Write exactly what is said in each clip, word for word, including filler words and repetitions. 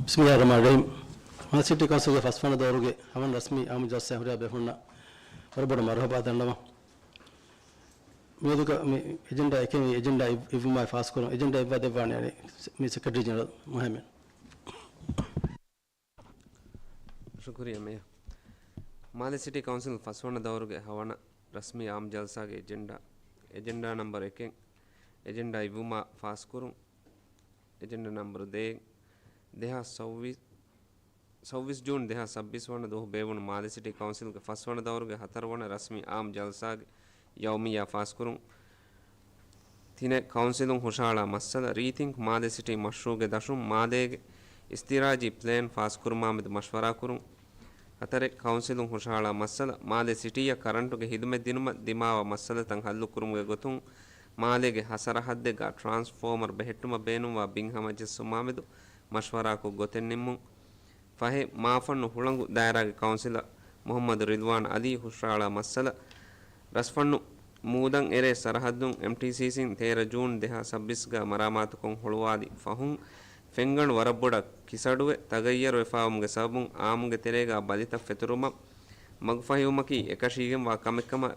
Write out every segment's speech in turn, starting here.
ބިސްމިﷲިއްރަޙްމާނިއްރަޙީމް. މާލެ ސިޓީ ކައުންސިލްގެ ފަސްވަނަ ދައުރުގެ ހަވަނަ ރަސްމީ އާއްމު ޖަލްސާއަށް ހުރިހާ ބޭފުޅުންނަށް ވަރަށް ބޮޑަށް މަރުޙަބާ ދަންނަވަން. މިއަދުގެ މި އެޖެންޑާ އެކެއް މި އެޖެންޑާ އިއް-، އިއްވުމާއި ފާސްކުރުން. އެޖެންޑާ އިއްވާ ދެއްވާނެ މި ސެކްރެޓަރީ ޖެނެރަލް މުހައްމަދު. ޝުކުރިއްޔާ މޭޔަރ. މާލެ ސިޓީ ކައުންސިލް ފަސްވަނަ ދައުރުގެ ހަވަނަ ރަސްމީ އާއްމު ޖަލްސާގެ އެޖެންޑާ، އެޖެންޑާ ނަމްބަރު އެކެއް، އެޖެންޑާ އިއްވުމާ ފާސްކުރުން، އެޖެންޑާ ނަމްބަރު ދޭއް، ދެހާސް ސައްވީސް، ސައްވީސް ޖޫން ދެހާސް ސައްބީސް ވަނަ ދުވަހު ބޭއްވުނު މާލެ ސިޓީ ކައުންސިލްގެ ފަސްވަނަ ދައުރުގެ ހަތަރުވަނަ ރަސްމީ އާއްމު ޖަލްސާގެ ޔައުމިއްޔާ ފާސްކުރުން. ތިނެއް، ކައުންސިލުން ހުށަހަޅާ މައްސަލަ، ރީތިންކް މާލެ ސިޓީ މަޝްރޫޢުގެ ދަށުން މާލޭގެ އިސްތިރާޖީ ޕްލޭން ފާސްކުރުމާމެދު މަޝްވަރާކުރުން. ހަތަރެއް، ކައުންސިލުން ހުށަހަޅާ މައްސަލަ، މާލެ ސިޓީއަށް ކަރަންޓުގެ ހިދުމަތް ދިނުމަށް ދިމާވާ މައްސަލަތައް ހައްލުކުރުމުގެ ގޮތުން، މާލޭގެ ހަ ސަރަހައްދެއްގަ ޓްރާންސްފޯމަރ ބެހެއްޓުމަށް ބޭނުންވާ ބިން ހަމަޖެއްސުމާމެދު މަޝްވަރާކޮށް ގޮތެއް ނިންމުން. ފަހެއް، މާފަންނު ހުޅަނގު ދާއިރާގެ ކައުންސިލަރ މުޙައްމަދު ރިޟްވާން ޢަލީ ހުށަހަޅާ މައްސަލަ، ރަސްފަންނު މޫދަން އެރޭ ސަރަހައްދުން އެމްޓީސީސީން ތޭރަ ޖޫން ދެހާސް ސައްބީސްގަ މަރާމާތުކޮށް ހުޅުވާލި ފަހުން، ފެންގަނޑު ވަރަށް ބޮޑަށް ކިސަޑުވެ ތަޣައްޔަރުވެފާވުމުގެ ސަބަބުން އާއްމުގެ ތެރޭގަ ބަލިތައް ފެތުރުމަށް މަގުފަހިވުމަކީ އެކަށީގެންވާ ކަމެއްކަމަށް،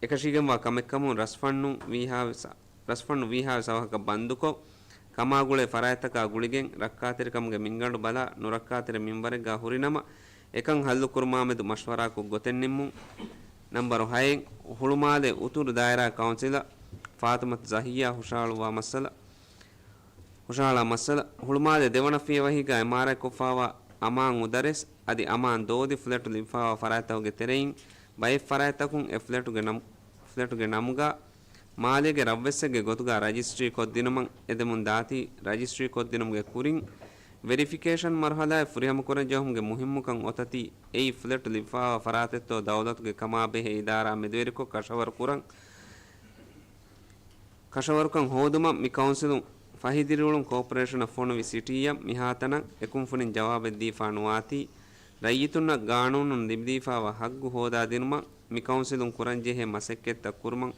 އެކަށީގެންވާ ކަމެއްކަމުން ރަސްފަންނު ވީހާވެސް، ރަސްފަންނު ވީހާވެސް އަވަހަކަށް ބަންދުކޮށް، ކަމާގުޅޭ ފަރާތްތަކާ ގުޅިގެން ރައްކާތެރިކަމުގެ މިންގަނޑު ބަލާ ނުރައްކާތެރި މިންވަރެއްގަ ހުރިނަމަ، އެކަން ހައްލުކުރުމާމެދު މަޝްވަރާކޮށް ގޮތެއް ނިންމުން. ނަމްބަރު ހައެއް، ހުޅުމާލެ އުތުރު ދާއިރާ ކައުންސިލަރ ފާތުމަތު ޒަހިއްޔާ ހުށަހަޅުވާ މައްސަލަ، ހުށަހަޅާ މައްސަލަ، ހުޅުމާލެ ދެވަނަ ފިޔަވަހީގައި އިމާރާތްކޮށްފާވާ އަމާން އުދަރެސް އަދި އަމާން ދޯދި ފްލެޓު ލިބިފާވާ ފަރާތްތަކުގެ ތެރެއިން ބައެއް ފަރާތްތަކުން އެ ފްލެޓުގެ ނަމް، ފްލެޓުގެ ނަމުގަ މާލޭގެ ރަށްވެއްސެއްގެ ގޮތުގަ ރަޖިސްޓްރީ ކޮށްދިނުމަށް އެދެމުން ދާތީ، ރަޖިސްޓްރީ ކޮށްދިނުމުގެ ކުރިން ވެރިފިކޭޝަން މަރުހަލާއެއް ފުރިހަމަކުރަންޖެހުމުގެ މުހިއްމުކަން އޮތަތީ، އެއީ ފްލެޓު ލިބިފާވާ ފަރާތެއްތޯ ދައުލަތުގެ ކަމާބެހޭ އިދާރާ މެދުވެރިކޮށް ކަށަވަރު ކުރަން، ކަށަވަރުކަން ހޯދުމަށް މި ކައުންސިލުން ފަހި ދިރިއުޅުން ކޯޕަރޭޝަނަށް ފޮނުވި ސިޓީއަށް މިހާތަނަށް އެކުންފުނިން ޖަވާބެއް ދީފާ ނުވާތީ، ރައްޔިތުންނަށް ގާނޫނުން ލިބިދީފާވާ ހައްގު ހޯދާދިނުމަށް މި ކައުންސިލުން ކުރަންޖެހޭ މަސައްކަތްތައް ކުރުމަށް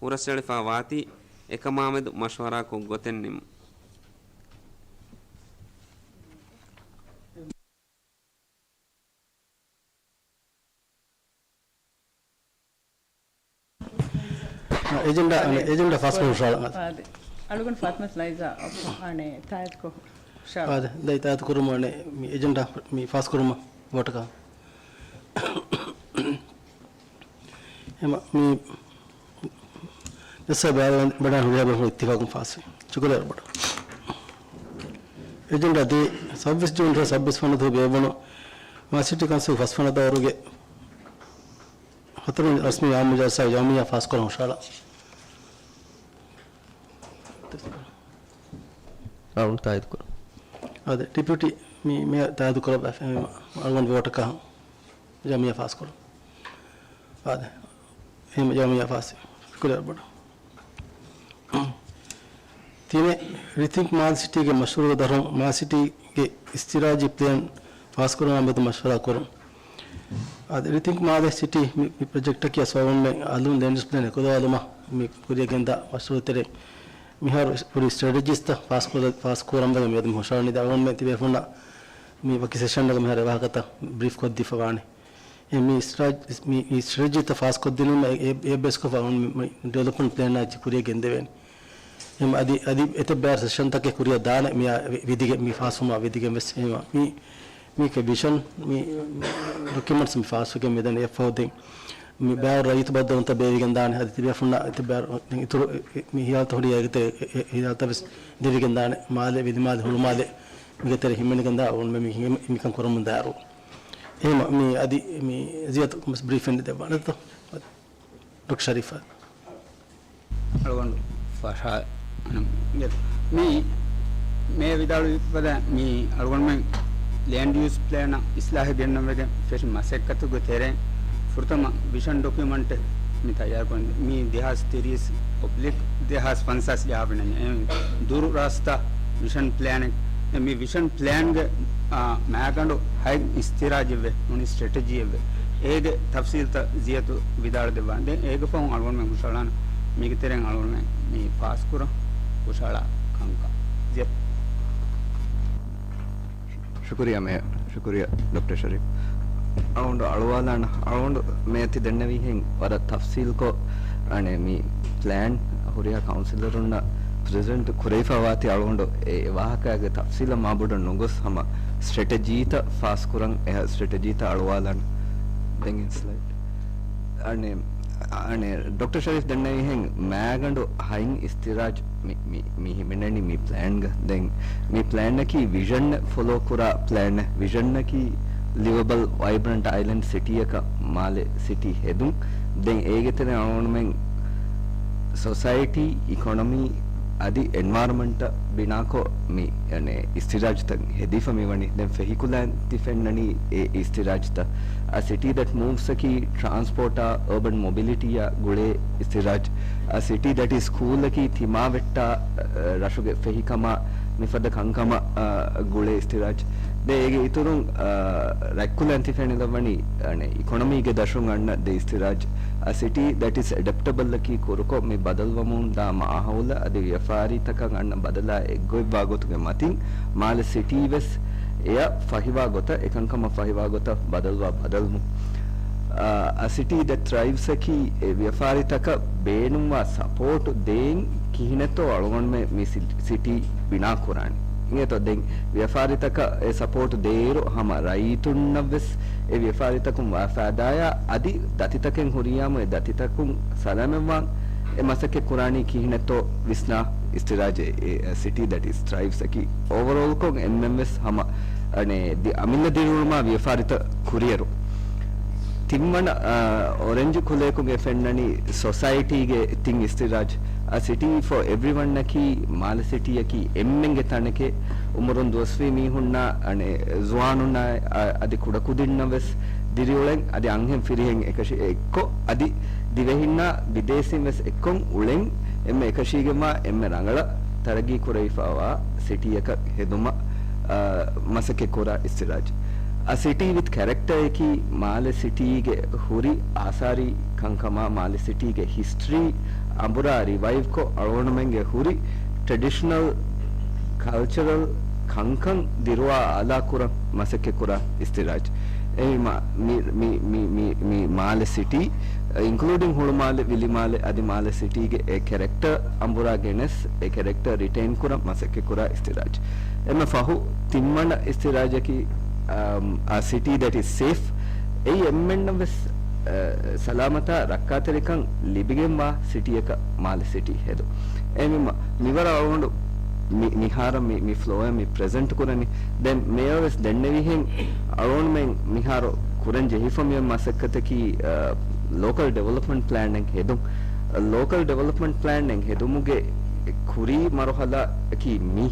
ހުރަސްއެޅިފާ ވާތީ، އެކަމާމެދު މަޝްވަރާކޮށް ގޮތެއް ނިންމުން. އެޖެންޑާ، އަނެ، އެޖެންޑާ ފާސްކޮށް ހުށަހަޅަން. އާދެ. އަޅުގަނޑު ފާތިމަތު ލައިޒާ، އަނެ، ތާއީދުކޮށް ހުށަހަޅަން. އާދެ. ދައި ތާއީދު ކުރުމުން އަނެ، މި އެޖެންޑާ މި ފާސްކުރުމަށް ވޯޓަކަށް. އެމަ، މި ދެއްސަ ބައިވަން ބަޑާން ހުރިހާ ބޭފުޅުން އިއްތިފާޤުން ފާސްވި. ޝުކުރިއްޔާ ބޮޑަށް. އެޖެންޑާ ދޭއް، ސައްބީސް ޖޫން ދުވަހު ސައްބީސް ވަނަ ދުވަހު ބޭއްވުނު މާލެ ސިޓީ ކައުންސިލް ފަސްވަނަ ދައުރުގެ ހަތަރުވަނަ ރަސްމީ އާއްމު ޖަލްސާ ޔައުމިއްޔާ ފާސްކުރަން ހުށަހަޅާ. އަޅުގަނޑު ތާއީދު ކުރަން. އާދެ، ޑެޕިއުޓީ މި، މޭޔަރ ތާއީދު ކުރައްވާ، އަޅުގަނޑު ވޯޓަކަށް ޔައުމިއްޔާ ފާސްކުރަން. އާދެ، އެހެން ޔައުމިއްޔާ ފާސް. ޝުކުރިއްޔާ ބޮޑަށް. ތިނެއް، ރީތިންކް މާލެ ސިޓީގެ މަޝްވަރުގެ ދަށުން މާލެ ސިޓީގެ އިސްތިރާޖީ ޕްލޭން ފާސްކުރުމާ މެދު މަޝްވަރާ ކުރުން. އަދި ރީތިންކް މާލެ ސިޓީ މި، މި ޕްރޮޖެކްޓަކީ އަސްލު އަޅުގަނޑުމެން އަލުން ލޭންޑް ޔޫސް ޕްލޭން އެކުލަވާލުމަށް މި ކުރިއަށް ގެންދާ މަޝްވަރު ތެރެއިން މިހާރު ކުރި ސްޓްރެޓެޖީސްތައް ފާސްކުރ-، ފާސްކުރަން ވެގެން މިއަދު މި ހުށަހަޅަނީ. އަޅުގަނޑުމެން ތިބޭފުޅުންނަށް މި ވަކި ސެޝަންއަކަށް މިހާރު އެވާހަކަތައް ބްރީފް ކޮށްދީފަ ވާނެ. އެ މި ސްޓްރެ-، މި، މި ސްޓްރެޓެޖީތައް ފާސްކޮށްދިނުމަށް އެ، އެ، އެ ބޭސްކޮށްފަ މި، މި ޑިވެލޮޕްމަންޓް ޕްލޭނާ އެއްޗެއް ކުރިއަށް ގެންދެވޭނެ. އެމަ އަދި، އަދި އެތައް ބައި ސެޝަންތަކެއް ކުރިއަށް ދާނެ މިއާ ވިދިގެ-، މި ފާސްވުމާ ވިދިގެން ވެސް އެމަ މި، މީކެ ވިޝަން މި ޑޮކިއުމަންޓްސް މި ފާސްވެގެން މިދަނީ އެއްފަހު ދެން މި ބައިވަރު ރައްޔިތު ބައްދަލުވުންތައް ބޭއްވިގެން ދާނެ. އަދި ތިބޭފުންނަށް އެތައް ބައިވަރު ދެން އިތުރު މި ހިޔާލުތައް ހުރި އޭގެ ތެރޭ އެ، އެ ހިޔާލުތައް ވެސް ދެވިގެން ދާނެ. މާލެ، ވިލިމާލެ، ހުޅުމާލެ މީގެ ތެރެ ހިމެނިގެން ދާ އަޅުގަނޑުމެން މި ހި-، މިކަން ކުރަމުން ދާއިރު. އެހެން މި އަދި މި ޒިޔަތު ބްރީފިން ދެއްވާނެތޯ؟ ޑޮކްޓަރ ޝަރީފާ. އަޅުގަނޑު ފަށާ، މި މޭ ވިދާޅުވި ފަދަ މި އަޅުގަނޑުމެން ލޭންޑް ޔޫސް ޕްލޭނަށް އިސްލާހެއް ގެންނަން ވެގެން ފެށި މަސައްކަތުގެ ތެރެއިން ފުރަތަމަ ވިޝަން ޑޮކިއުމަންޓެއް މި ތައްޔާރުކުރަން. މީ ދެހާސް ތިރީސް އޮބްލިކް ދެހާސް ފަންސާސް ޖަހާފަ ނަން. އެ ދުރު ރާސްތާ ވިޝަން ޕްލޭނެއް. އެ މި ވިޝަން ޕްލޭންގެ، އާ، މައިގަނޑު ހަތް އިސްތިރާޖެއްވޭ، ނޫނީ ސްޓްރެޓެޖީއެއްވޭ. އޭގެ ތަފްސީލްތައް ޒިޔަތު ވިދާޅު ދެއްވާނެ. ދެން އޭގެ ފަހުން އަޅުގަނޑުމެން ހުށަހަޅާނަ މީގެ ތެރެއިން އަޅުގަނޑުމެން މި ފާސްކުރަން ހުށަހަޅާ ކަންކަން. ޒިޔަތު. ޝުކުރިއްޔާ މޭޔަރ. ޝުކުރިއްޔާ ޑޮކްޓަރ ޝަރީފް. އަޅުގަނޑު އަޅުވާލާނަ، އަޅުގަނޑު މޭ ތި ދެންނެވިހެން ވަރަށް ތަފްސީލްކޮށް، އަނެ މި ޕްލޭން ހުރިހާ ކައުންސިލަރުންނަށް ޕްރެޒެންޓް ކުރެވިފައިވާތީ އަޅުގަނޑު އެ ވާހަކައިގެ ތަފްސީލަށް މާބޮޑަށް ނުގޮސް ހަމަ ސްޓްރެޓެޖީތައް ފާސްކުރަން، އެހާ ސްޓްރެޓެޖީތައް އަޅުވާލާނަ. ދެން އިން ސްލައިޑް. އަނެ، އަނެ، ޑޮކްޓަރ ޝަރީފް ދެންނެވިހެން މާގަނޑު ހައިން އިސްތިރާޖް މި، މި، މި ހިމެނެނީ މި ޕްލޭންގަ. ދެން މި ޕްލޭނަކީ ވިޝަން ފޮލޯ ކުރާ ޕްލޭނެއް. ވިޝަނަކީ ލިވަބަލް ވައިބްރަންޓް އައިލެންޑް ސިޓީއަކަށް މާލެ ސިޓީ ހެދުން. ދެން އޭގެ ތެރެއިން އަޅުގަނޑުމެން ސޮސައިޓީ، އިކޮނޮމީ އަދި އެންވަޔަރަމަންޓަށް ބިނާކޮށް މި އިސްތިރާޖްތައް ހެދިފަ މިވަނީ. ދެން ފެހިކުލައިން ތި ފެންނަނީ އެ އިސްތިރާޖްތައް. އަ ސިޓީ ދެޓް މޫވްސް އަކީ ޓްރާންސްޕޯޓާ އަރބަން މޮބިލިޓީއާ ގުޅޭ އިސްތިރާޖް. އަ ސިޓީ ދެޓް އިޒް ކޫލް އަކީ ތިމާވެއްޓާ، އަ، ރަށުގެ ފެހިކަމާ މިފަދަ ކަންކަމަށް، އަ، ގުޅޭ އިސްތިރާޖް. ދެން އޭގެ އިތުރުން، އަ، ރަތްކުލައިން ތި ފެނިލައްވަނީ، އަނެ، އިކޮނޮމީގެ ދަށުން އަންނަ ދެ އިސްތިރާޖް. އަ ސިޓީ ދެޓް އިޒް އެޑެޕްޓަބަލް އަކީ ކުރުކޮށް މި ބަދަލުވަމުންދާ މާހައުލަށް އަދި ވިޔަފާރިތަކަށް އަންނަ ބަދަލާ އެއްގޮތްވާ ގޮތުގެ މަތިން މާލެ ސިޓީ ވެސް އެއަށް ފަހިވާ ގޮތަށް، އެކަންކަމަށް ފަހިވާ ގޮތަށް ބަދަލުވާ ބަދަލުވުން. އަ، އަ ސިޓީ ދެޓް ތްރައިވްސް އަކީ އެ ވިޔަފާރިތަކަށް ބޭނުންވާ ސަޕޯޓް ދޭން ކިހިނެއްތޯ އަޅުގަނޑުމެން މި ސި، ސިޓީ ބިނާ ކުރާނީ. އިނގޭތޯ ދެން ވިޔަފާރިތަކަށް އެ ސަޕޯޓް ދޭއިރު ހަމަ ރައްޔިތުންނަށް ވެސް އެ ވިޔަފާރިތަކުން ވާ ފައިދާއާ އަދި ދަތިތަކެއް ހުރިޔާމު އެ ދަތިތަކުން ސަލާމަތްވާން އެ މަސައްކަތް ކުރާނީ ކިހިނެއްތޯ ވިސްނާ އިސްތިރާޖެއް އެ، އެ، ސިޓީ ދެޓް އިޒް ތްރައިވްސް އަކީ. އޯވަރޯލްކޮށް އެންމެން ވެސް ހަމަ، އަނެ، ދި އަމިއްލަ ދިރިއުޅުމާ ވިޔަފާރިތައް ކުރިއެރު ތިންވަނަ، އާ، އޮރެންޖް ކުލަޔަކުގެ ފެންނަނީ ސޮސައިޓީގެ ތިން އިސްތިރާޖް. އަ ސިޓީ ފޯ އެވްރިވަން އަކީ މާލެ ސިޓީއަކީ އެންމެންގެ ތަނެކޭ. އުމުރުން ދުވަސްވީ މީހުންނާ، އަނެ، ޒުވާނުންނާ، އަ، އަދި ކުޑަކުދިންނަށް ވެސް ދިރިއުޅެން، އަދި އަންހެން ފިރިހެން އެކަށި އެއްކޮށް، އަދި ދިވެހިންނާ ބިދޭސީން ވެސް އެއްކޮށް އުޅެން އެންމެ އެކަށީގެންވާ އެންމެ ރަނގަޅަށް ތަރައްގީ ކުރެވިފައިވާ ސިޓީއަކަށް ހެދުމަށް، އަ، މަސައްކަތް ކުރާ އިސްތިރާޖް. އަ ސިޓީ ވިތް ކެރެކްޓަރ އަކީ މާލެ ސިޓީގެ ހުރި އާސާރީ ކަންކަމާ، މާލެ ސިޓީގެ ހިސްޓްރީ އަނބުރާ ރިވައިވްކޮށް، އަޅުގަނޑުމެންގެ ހުރި ޓްރެޑިޝަނަލް ކަލްޗަރަލް ކަންކަން ދިރުވާ އާލާ ކުރަން މަސައްކަތް ކުރާ އިސްތިރާޖް. އެހެންވީމާ، މި، މި، މި، މި، މި، މި މާލެ ސިޓީ، އިންކްލޫޑިން ހުޅުމާލެ، ވިލިމާލެ އަދި މާލެ ސިޓީގެ އެ ކެރެކްޓަރ އަނބުރާ ގެނެސް، އެ ކެރެކްޓަރ ރިޓެއިން ކުރަން މަސައްކަތް ކުރާ އިސްތިރާޖް. އެންމެ ފަހު ތިންވަނަ އިސްތިރާޖަކީ، އަމް، އަ ސިޓީ ދެޓް އިޒް ސޭފް. އެއީ އެންމެންނަށް ވެސް، އަ، ސަލާމަތާ ރައްކާތެރިކަން ލިބިގެންވާ ސިޓީއަކަށް މާލެ ސިޓީ ހެދުން. އެހެންވީމާ، މިވަރަށް އަޅުގަނޑު މި، މިހާރަށް މި، މި ފްލޯއެއް މި ޕްރެޒެންޓް ކުރަނީ. ދެން މޭޔަރ ވެސް ދެންނެވިހެން އަޅުގަނޑުމެން މިހާރު ކުރަން ޖެހިފަ މި މަސައްކަތަކީ، އަ، ލޯކަލް ޑިވެލޮޕްމަންޓް ޕްލޭނެއް ހެދުން. ލޯކަލް ޑިވެލޮޕްމަންޓް ޕްލޭނެއް ހެދުމުގެ ކުރީ މަރުހަލާއަކީ މި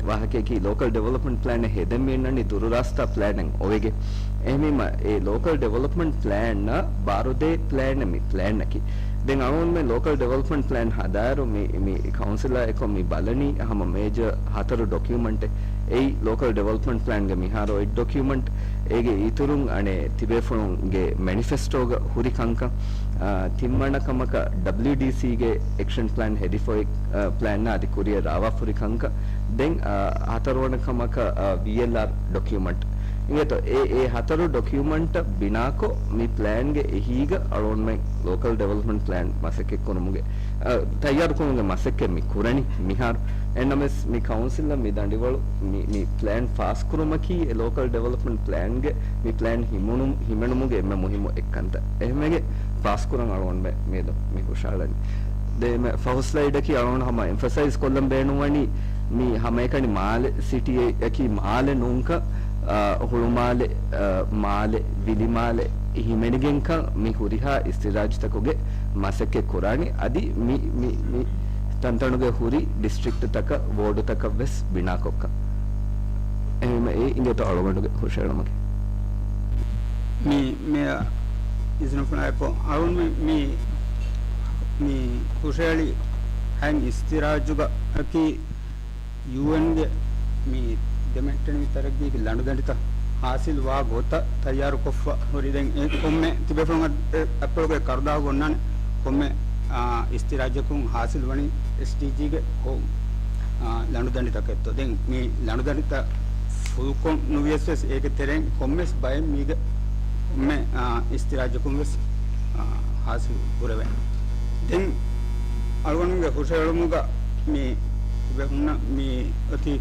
ވާހަކައަކީ، ލޯކަލް ޑިވެލޮޕްމަންޓް ޕްލޭނެއް ހެދެން މި އަންނަނީ ދުރުރާސްތާ ޕްލޭނެއް އޮވެގެން. އެހެންވީމާ، އެ ލޯކަލް ޑިވެލޮޕްމަންޓް ޕްލޭނަށް ބާރުދޭ ޕްލޭނެއް މި ޕްލޭނަކީ. ދެން އަޅުގަނޑުމެން ލޯކަލް ޑިވެލޮޕްމަންޓް ޕްލޭން ހަދާއިރު މި، މި ކައުންސިލާ އެކޮށް މި ބަލަނީ ހަމަ މޭޖަރ ހަތަރު ޑޮކިއުމަންޓެއް. އެއީ ލޯކަލް ޑިވެލޮޕްމަންޓް ޕްލޭންގެ މިހާރު އޮތް ޑޮކިއުމަންޓް، އޭގެ އިތުރުން އަނެއް ތިބޭފުޅުންގެ މެނިފެސްޓޯގަ ހުރި ކަންކަން، އާ، ތިންވަނަ ކަމަކަށް ޑަބްލިއުޑީސީގެ އެކްޝަން ޕްލޭން ހެދިފަ އޮތް، އާ، ޕްލޭން އަދި ކުރިއަށް ރާވާފަ ހުރި ކަންކަން. ދެން، އާ، ހަތަރުވަނަ ކަމަކަށް، އާ، ވީއެލްއާރް ޑޮކިއުމަންޓް. އިނގޭތޯ، އެ، އެ ހަތަރު ޑޮކިއުމަންޓަށް ބިނާކޮށް މި ޕްލޭންގެ އެހީގަ އަޅުގަނޑުމެން ލޯކަލް ޑިވެލޮޕްމަންޓް ޕްލޭން މަސައްކަތް ކުރުމުގެ، އަ، ތައްޔާރުކުރުމުގެ މަސައްކަތް މި ކުރަނީ މިހާރު. އެހެންނަމަވެސް މި ކައުންސިލަށް މި ދަނޑިވަޅު މި، މި ޕްލޭން ފާސް ކުރުމަކީ އެ ލޯކަލް ޑިވެލޮޕްމަންޓް ޕްލޭންގެ މި ޕްލޭން ހިމުނު-، ހިމެނުމުގެ އެންމެ މުހިއްމު އެއްކަންތައް. އެހެންވެގެން ފާސްކުރަން އަޅުގަނޑުމެން މިއަދު މި ހުށަހަޅަނީ. ދެން ފަހު ސްލައިޑަކީ އަޅުގަނޑު ހަމަ އެމްފަސައިޒް ކޮށްލަން ބޭނުންވަނީ މި ހަމައެކަނި މާލެ ސިޓީއަކީ މާލެ ނޫންކަން، އާ، ހުޅުމާލެ، އާ، މާލެ، ވިލިމާލެ ހިމެނިގެންކަން މި ހުރިހާ އިސްތިރާޖްތަކުގެ މަސައްކަތް ކުރާނީ. އަދި މި، މި، މި ތަންތަނުގެ ހުރި ޑިސްޓްރިކްޓްތަކަށް، ވޯޑުތަކަށް ވެސް ބިނާކޮށްކަން. އެހެންވީމަ އެ އިނގޭތޯ އަޅުގަނޑުގެ ހުށަހެޅުމަކީ. މި، މި އިޒުނަފުޅާއެކު އަޅުން މި، މި، މި ހުށަހެޅި ހަތް އިސްތިރާޖުގަ އަކީ ޔޫއެންގެ މި ދެމެހެއްޓެނިވި ތަރައްގީގެ ލަނޑުދަނޑިތައް ހާސިލް ވާ ގޮތަށް ތައްޔާރުކޮށްފަ ހުރި. ދެން އެ ކޮންމެ ތިބޭފުޅުން އަ-، އެ އެޕް އަޅުގެ ކަރުދާހުގަ އޮންނާނެ ކޮންމެ، އާ، އިސްތިރާޖަކުން ހާސިލް ވަނީ އެސްޑީޖީގެ ކޮ-، އާ، ލަނޑުދަނޑިތަކެއްތޯ. ދެން މި ލަނޑުދަނޑިތައް ފުލުކޮށް ނުވިޔަސް ވެސް އޭގެ ތެރެއިން ކޮންމެސް ބައެއް މީގެ ކޮންމެ، އާ، އިސްތިރާއްޖަކުން ވެސް، އާ، ހާސިލް ކުރެވޭނެ. ދެން އަޅުގަނޑުގެ ހުށަހެޅުމުގަ މި ބެހުންނަ މި އޮތީ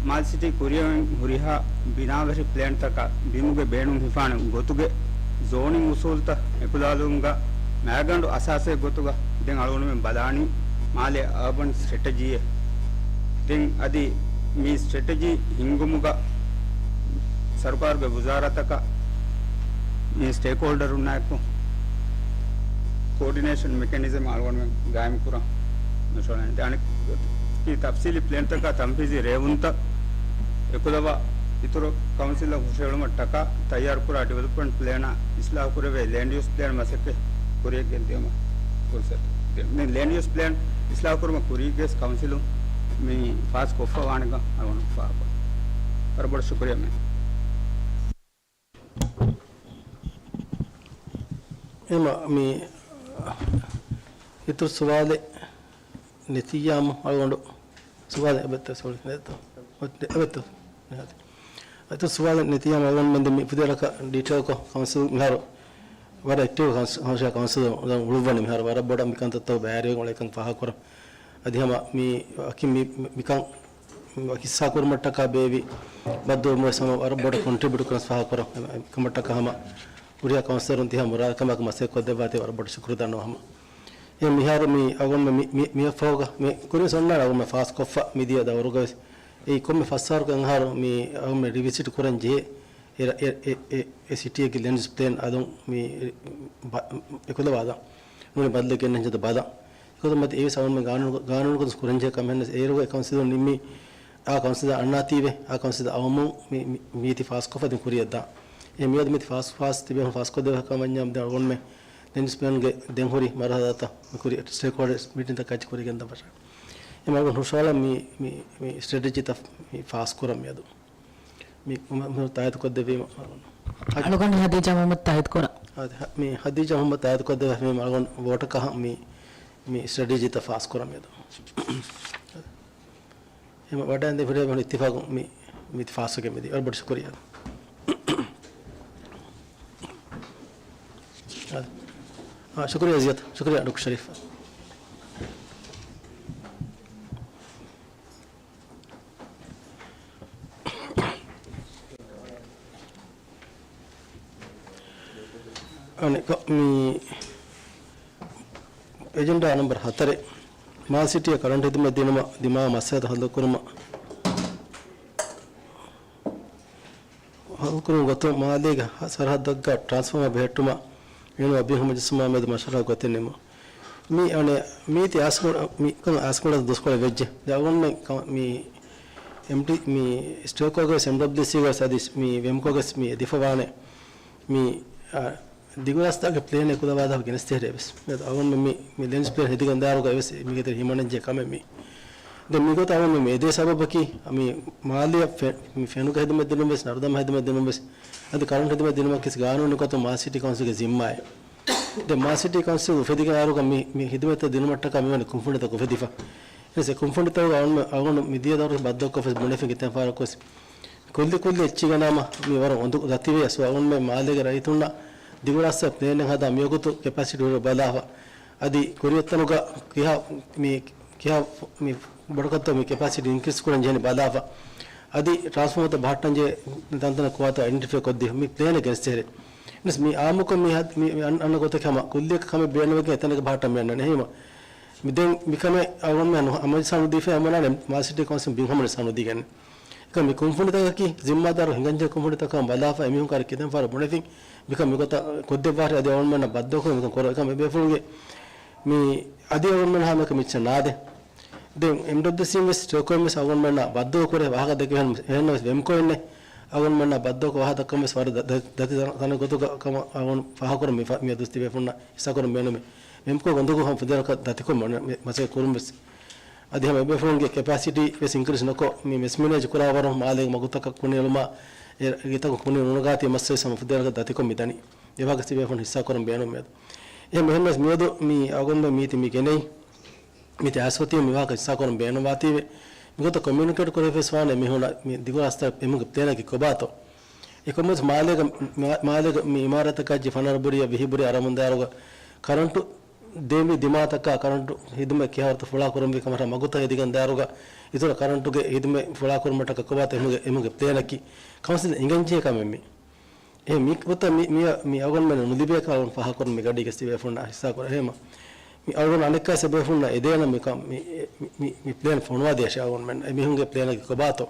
މާލެ ސިޓީ ކުރިއަށް ހުރިހާ ބިނާވެރި ޕްލޭންތަކަށް ބިމުގެ ބޭނުން ހިފާނެ ގޮތުގެ ޒޯނިން އުސޫލުތައް އެކުލަވާލުމުގަ މައިގަނޑު އަސާސެއް ގޮތުގަ ދެން އަޅުގަނޑުމެން ބަލާނީ މާލެ އާބަން ސްޓްރެޓެޖީއެއް. ދެން އަދި މި ސްޓްރެޓެޖީ ހިންގުމުގަ ސަރުކާރުގެ ވުޒާރާތަކަށް މި ސްޓޭކްހޯލްޑަރުންނާއެކު ކޯޑިނޭޝަން މެކެނިޒަމް އަޅުގަނޑުމެން ގާއިމް ކުރަން ނުޝަޅަނީ. ދެން އަނެއް ތަފްސީލީ ޕްލޭންތަކާ ތަންފީޒީ ރޭވުންތައް އެކުލަވާ އިތުރު ކައުންސިލަށް ހުށަހެޅުމަށްޓަކާ ތައްޔާރުކުރާ ޑިވެލޮޕްމަންޓް ޕްލޭނާ އިސްލާހުކުރެވޭ ލޭންޑް ޔޫސް ޕްލޭން މަސައްކަތް ކުރިއަށް ގެންދިޔުމަށް ފުރުސަތު ދިނުން. ދެން ލޭންޑް ޔޫސް ޕްލޭން އިސްލާހުކުރުމަށް ކުރީގެސް ކައުންސިލުން މި ފާސް ކޮށްފަ ވާނެކަން އަޅުގަނޑު ފާހަގަކޮށް. ވަރަށް ބޮޑަށް ޝުކުރިއްޔާ މެން. އެމަ މި އިތުރު ސުވާލެއް ނެތިއްޔާމު އަޅުގަނޑު ސުވާލެއް އެބައްތަ ސޯރި ނެތޯ؟ އެބައްތަ. އަތު ސުވާލެއް ނެތިއްޔާމު އަޅުގަނޑު މެންދެ މި ފުދޭރަކަށް ޑީޓެއިލްކޮށް ކައުންސިލް މިހާރު ވަރަށް އެކްޓިވް ކައުންސިލް އުޅުއްވަނީ މިހާރު ވަރަށް ބޮޑަށް މިކަންތައްތަކު ބައިވެރިވެގެން އުޅޭކަން ފާހަގަކުރަން. އަދި ހަމަ މި ވަކި މި، މިކަން އިސްހާކުރުމަށްޓަކާ ބޭއްވި ބައްދަލުވުމުގެ ހަމަ ވަރަށް ބޮޑަށް ކޮންޓްރިބިއުޓް ކުރަން ފާހަގަކުރަން. އެކަމަށްޓަކާ ހަމަ ހުރިހާ ކައުންސިލަރުން ތިހާ މުރާދަކަމާއެކު މަސައްކަތް ކޮށްދެއްވާތީ ވަރަށް ބޮޑަށް ޝުކުރު ދަންނަވަން ހަމަ. އެ މިހާރު މި އަޅުގަނޑުމެން މި، މި، މިއަށްފަހުގަ މި ކުރިން ސޮންނާން އަޅުގަނޑުމެން ފާސްކޮށްފަ މިދިޔަ ދައުރުގަވެސް އެއީ ކޮންމެ ފަސް އަހަރުގެ އަހަރު މި އަޅުގަނޑުމެން ރިވިޒިޓް ކުރަން ޖެހޭ އެ، އެ، އެ، އެ، އެ ސިޓީއެއްގެ ލޭންޑް ޔޫސް ޕްލޭން އަލުން މި ބަ-، އެކުލަވާލަން. ނޫނީ ބަދަލެއް ގެންނަން ޖެހޭތޯ ބަލަން. އެކަމަކު އެއީވެސް އަޅުގަނޑުމެން ގާނޫނު، ގާނޫނުގަދަ ކުރަންޖެހޭ ކަމެއް ނޫން. އޭރުގަ އެ ކައުންސިލުން ނިންމީ، އާ ކައުންސިލަށް އަންނާތީވެ، އާ ކައުންސިލަށް އައުމުން މި، މި، މީތި ފާސްކޮށްފަ ދެން ކުރިއަށްދާ. އެ މިއަދު މީތި ފާސް، ފާސް ތިބޭފުން ފާސްކޮށްދެވޭ ކަމަށް ވަންޏާ ދެން އަޅުގަނޑުމެން ލޭންޑް ޔޫސް ޕްލޭންގެ ދެން ހުރި މަރުހަލާތައް މި ކުރި ސްޓޭކްހޯލްޑަރސް މީޓިންތައް ކައްޗި ކުރިގެންދާ ފަށާ. އެ މަގުން ހުށަހަޅަން މި، މި، މި ސްޓްރެޓެޖީތައް މި ފާސްކުރަން މިއަދު. މި ތާއީދު ކޮށްދެއްވީމަ. އަޅުގަނޑު ހަދީޖާ މުހައްމަދު ތާއީދު ކުރަން. އާދެ، ހަ-، މި ހަދީޖާ މުހައްމަދު ތާއީދު ކޮށްދެއްވާ މި އަޅުގަނޑު ވޯޓަކަށް ހަ-، މި، މި ސްޓްރެޓެޖީތައް ފާސްކުރަން މިއަދު. އެހެން ވަޑައިގެން ހުރެ މި އިއްތިފާގު މި، މި ފާސްވެގެން މިދީ. ވަރަށް ބޮޑަށް ޝުކުރިއްޔާ. އާ، ޝުކުރިއްޔާ ޒިޔާދް. ޝުކުރިއްޔާ ޑޮކްޓަރ ޝަރީފް. އަނެއްކާ، މި އެޖެންޑާ ނަމްބަރު ހަތަރެއް، މާލެ ސިޓީއަށް ކަރަންޓް ހިދުމަތް ދިނުމަށް ދިމާވާ މައްސަލަތައް ހައްލުކުރުމަށް، ހައްލުކުރުމުގެ ގޮތުން މާލޭގެ ސަރަހައްދަށްގަ ޓްރާންސްފޯމާ ބެހެއްޓުމަށް މިނޫން އަބީ ހަމަޖެއްސުމާ މެދު މަޝްވަރާ ގޮތެއް ނިމުން. މި އަނެއް މީތި އާސްކު-، މިކަން އާސްކުޅަ ދުސްކޮޅެއް ވެއްޖެ. ދެ އަޅުގަނޑުމެން މި އެމްޑީ، މި ސްޓޭކްހޯލްޑަރސް، އެމްޑަބްލިއުސީ ވެސް އަދި މި ވެމްކޯ ވެސް މި ދިފަވާނެ. މި، އާ، ދިގުރާސްތާގެ ޕްލޭން އެކުލަވާލާފަ ގެނެސްދޭހެރޭ ވެސް. އަޅުގަނޑުމެން މި، މި ލޭންޑް ޔޫސް ޕްލޭން ހެދިގެން ދާއިރުގަ އެވެސް މީގެ ތެރެ ހިމަނަންޖެހޭ ކަމެއް މި. ދެން މިގޮތަށް އަޅުގަނޑުމެން މި އެދޭ ސަބަބަކީ މި މާލެއަށް ފެ-، މި ފެނުގެ ހިދުމަތް ދިނުން ވެސް، ނަރުދަމާ ހިދުމަތް ދިނުން ވެސް، އަދި ކަރަންޓް ހިދުމަތް ދިނުމަކީ ގާނޫނީ ގޮތުން މާލެ ސިޓީ ކައުންސިލްގެ ޒިންމާއެއް. ދެން މާލެ ސިޓީ ކައުންސިލް އުފެދިގެން އައިރުގަ މި، މި ހިދުމަތްތައް ދިނުމަށްޓަކާ މިވަނީ ކުންފުނިތަކަކުން އުފެދިފަ. އެސް އެ ކުންފުނިތަކުގަ އަޅުގަނޑު މިދިޔަ ދައުރު ބައްދަލުކޮށްފަ ބުނެފިން ކިތަން ފަހަރަކުވެސް ކުއްލި ކުއްލި އެއްޗިގަނާމަ މި ވަރަށް އުނދަގޫ ދަތިވެ އަސް އަޅުގަނޑުމެން މާލޭގެ ރައްޔިތުންނަށް ދިގުރާސްތާ ޕްލޭނެއް ހަދާ މިވަގުތު ކެޕޭސިޓީ ހުރި ބަލާފަ. އަދި ކުރިއަށް އޮތްތަނުގަ ކިހާ މި، ކިހާ މި ބޮޑަކޮށްތޯ މި ކެޕޭސިޓީ އިންކްރީސް ކުރަން ޖެހެނީ ބަލާފަ. އަދި ޓްރާންސްފޯމަރތައް ބަހައްޓަން ޖެހޭ ތަންތަނަށް ކުވާތައް އައިޑެންޓިފައި ކޮށްދީ މި ޕްލޭނެއް ގެނެސްދޭހެރޭ. ވެސް މި އާއްމުކޮށް މި ހަ-، މި، މި އަން-، އަންނަ ގޮތަކީ ހަމަ ކުއްލިއަކަށް ކަމެއް ބޭނުންވެގެން އެތަނަކަށް ބަހައްޓަން މި އަންނަނީ. އެހެންވީމަ މި ދެން މިކަމެއް އަޅުގަނޑުމެން ހަމަޖައްސާ ނުދީފައި އަމަނާނެ މާލެ ސިޓީ ކައުންސިލް ބިން ހަމަނެއް ސާ ނުދީގެން. އެކަމް މި ކުންފުނިތަކަކީ ޒިންމާދާރު ހިނގަންޖެހޭ ކުންފުނިތަކަށް ބަލާފަ އެމީހުން ކަރި ކިތަން ފަހަރަށް ބުނެފިން މިކަން މިގޮތަށް ކޮށްދެއްވާށޭ އަދި އަޅުގަނޑުމެންނަށް ބައްދަލުކުރުން މިކަން ކުރަން. އެކަމް އެބޭފުޅުންގެ މި އަދި އަޅުގަނޑުމެން ހާމަކަށް މިއްޗަށް ނާދެ. ދެން އެމްޑަބްލިއުސީން ވެސް ޓްރޭކޯން ވެސް އަޅުގަނޑުމެންނާ ބައްދަލު ކުރޭ ވާހަކަ ދެކެވެން އެހެންނަމަވެސް ވެމްކޯއިންނެއް އަޅުގަނޑުމެންނާ ބައްދަލުކޮށް ވާހަކަ ދައްކަން ވެސް ވަރަށް ދަ-، ދަ-، ދަތި ތަނަ-، ތަނެއް ގޮތުގަ ކަމަށް އަޅުގަނޑު ފާހަގަކުރަން މި ފަ-، މިއަދު ތިބޭފުންނަށް ހިއްސާކުރަން ބޭނުމޭ. ވެމްކޯ ގޮންދަގޫ ހަމަ ފުދޭވަރަކަށް ދަތިކޮށް މަ-، މެ-، މަސައްކަތް ކުރުން ވެސް. އަދި ހަމަ އެބޭފުޅުންގެ ކެޕޭސިޓީ ވެސް އިންކްރީސް ނުކޮށް، މި މިސްމެނޭޖް ކުރާ ވަރުން މާލޭގެ މަގުތަކަށް ކުނިއެޅުމާ، އެ ގެތަކުން ކުނި ނުނަގާތީ މައްސަލަ ވެސް ހަމަ ފުދޭވަރަކަށް ދަތިކޮށް މިދަނީ. އެވާހަކަ ތިބޭފުން ހިއްސާކުރަން ބޭނުން މިއަދު. އެހެން އެހެންނަމަވެސް މިއަދު މި އަޅުގަނޑުމެން މީތި މި ގެނައީ. މިތި އައިސްފަތި މި ވާހަކަ ހިއްސާކުރަން ބޭނުންވާތީވެ، މިގޮތަށް ކޮމިއުނިކޭޓް ކުރެވިފައިވާނެ މީހުންނަށް މި ދިގު ރަސްތައް އެމުގެ ޕްލޭނަކީ ކޮބާތޯ؟ އެކަމުވެސް މާލޭގަ، މާ-، މާލޭގަ މި އިމާރާތަކާ ޖެހި ފަނަރަ ބުރިއަށް ވިހި ބުރި އަރަމުން ދާއިރުގަ ކަރަންޓު ދޭންވީ ދިމާތަކާ ކަރަންޓު ހިދުމަތް ކިހާވަރުތަ ފުޅާކުރަންވީ ކަމަށް މަގުތައް ހެދިގެން ދާއިރުގަ އިތުރަށް ކަރަންޓުގެ ހިދުމަތް ފުޅާކުރުމަށްޓަކާ ކޮބާތޯ އެމުގެ، އެމުގެ ޕްލޭނަކީ؟ ކައުންސިލަށް އިނގެންޖެހޭ ކަމެއް މީ. އެހެން މި ގޮތަށް މި، މި، މި އަޅުގަނޑުމެން ނުލިބޭކަށް އަޅުގަނޑު ފާހަގަކުރަން މި ގަޑީގެ ތިބޭފުޅުންނާ ހިއްސާކުރާ. އެހެން މި އަޅުގަނޑު އަނެއްކާ ތިބޭފުޅުންނަށް އެދޭނަ މިކަން މި، މި، މި، މި ޕްލޭން ފޮނުވާދޭށޭ އަޅުގަނޑުމެން. އެ މީހުންގެ ޕްލޭނަކީ ކޮބާތޯ؟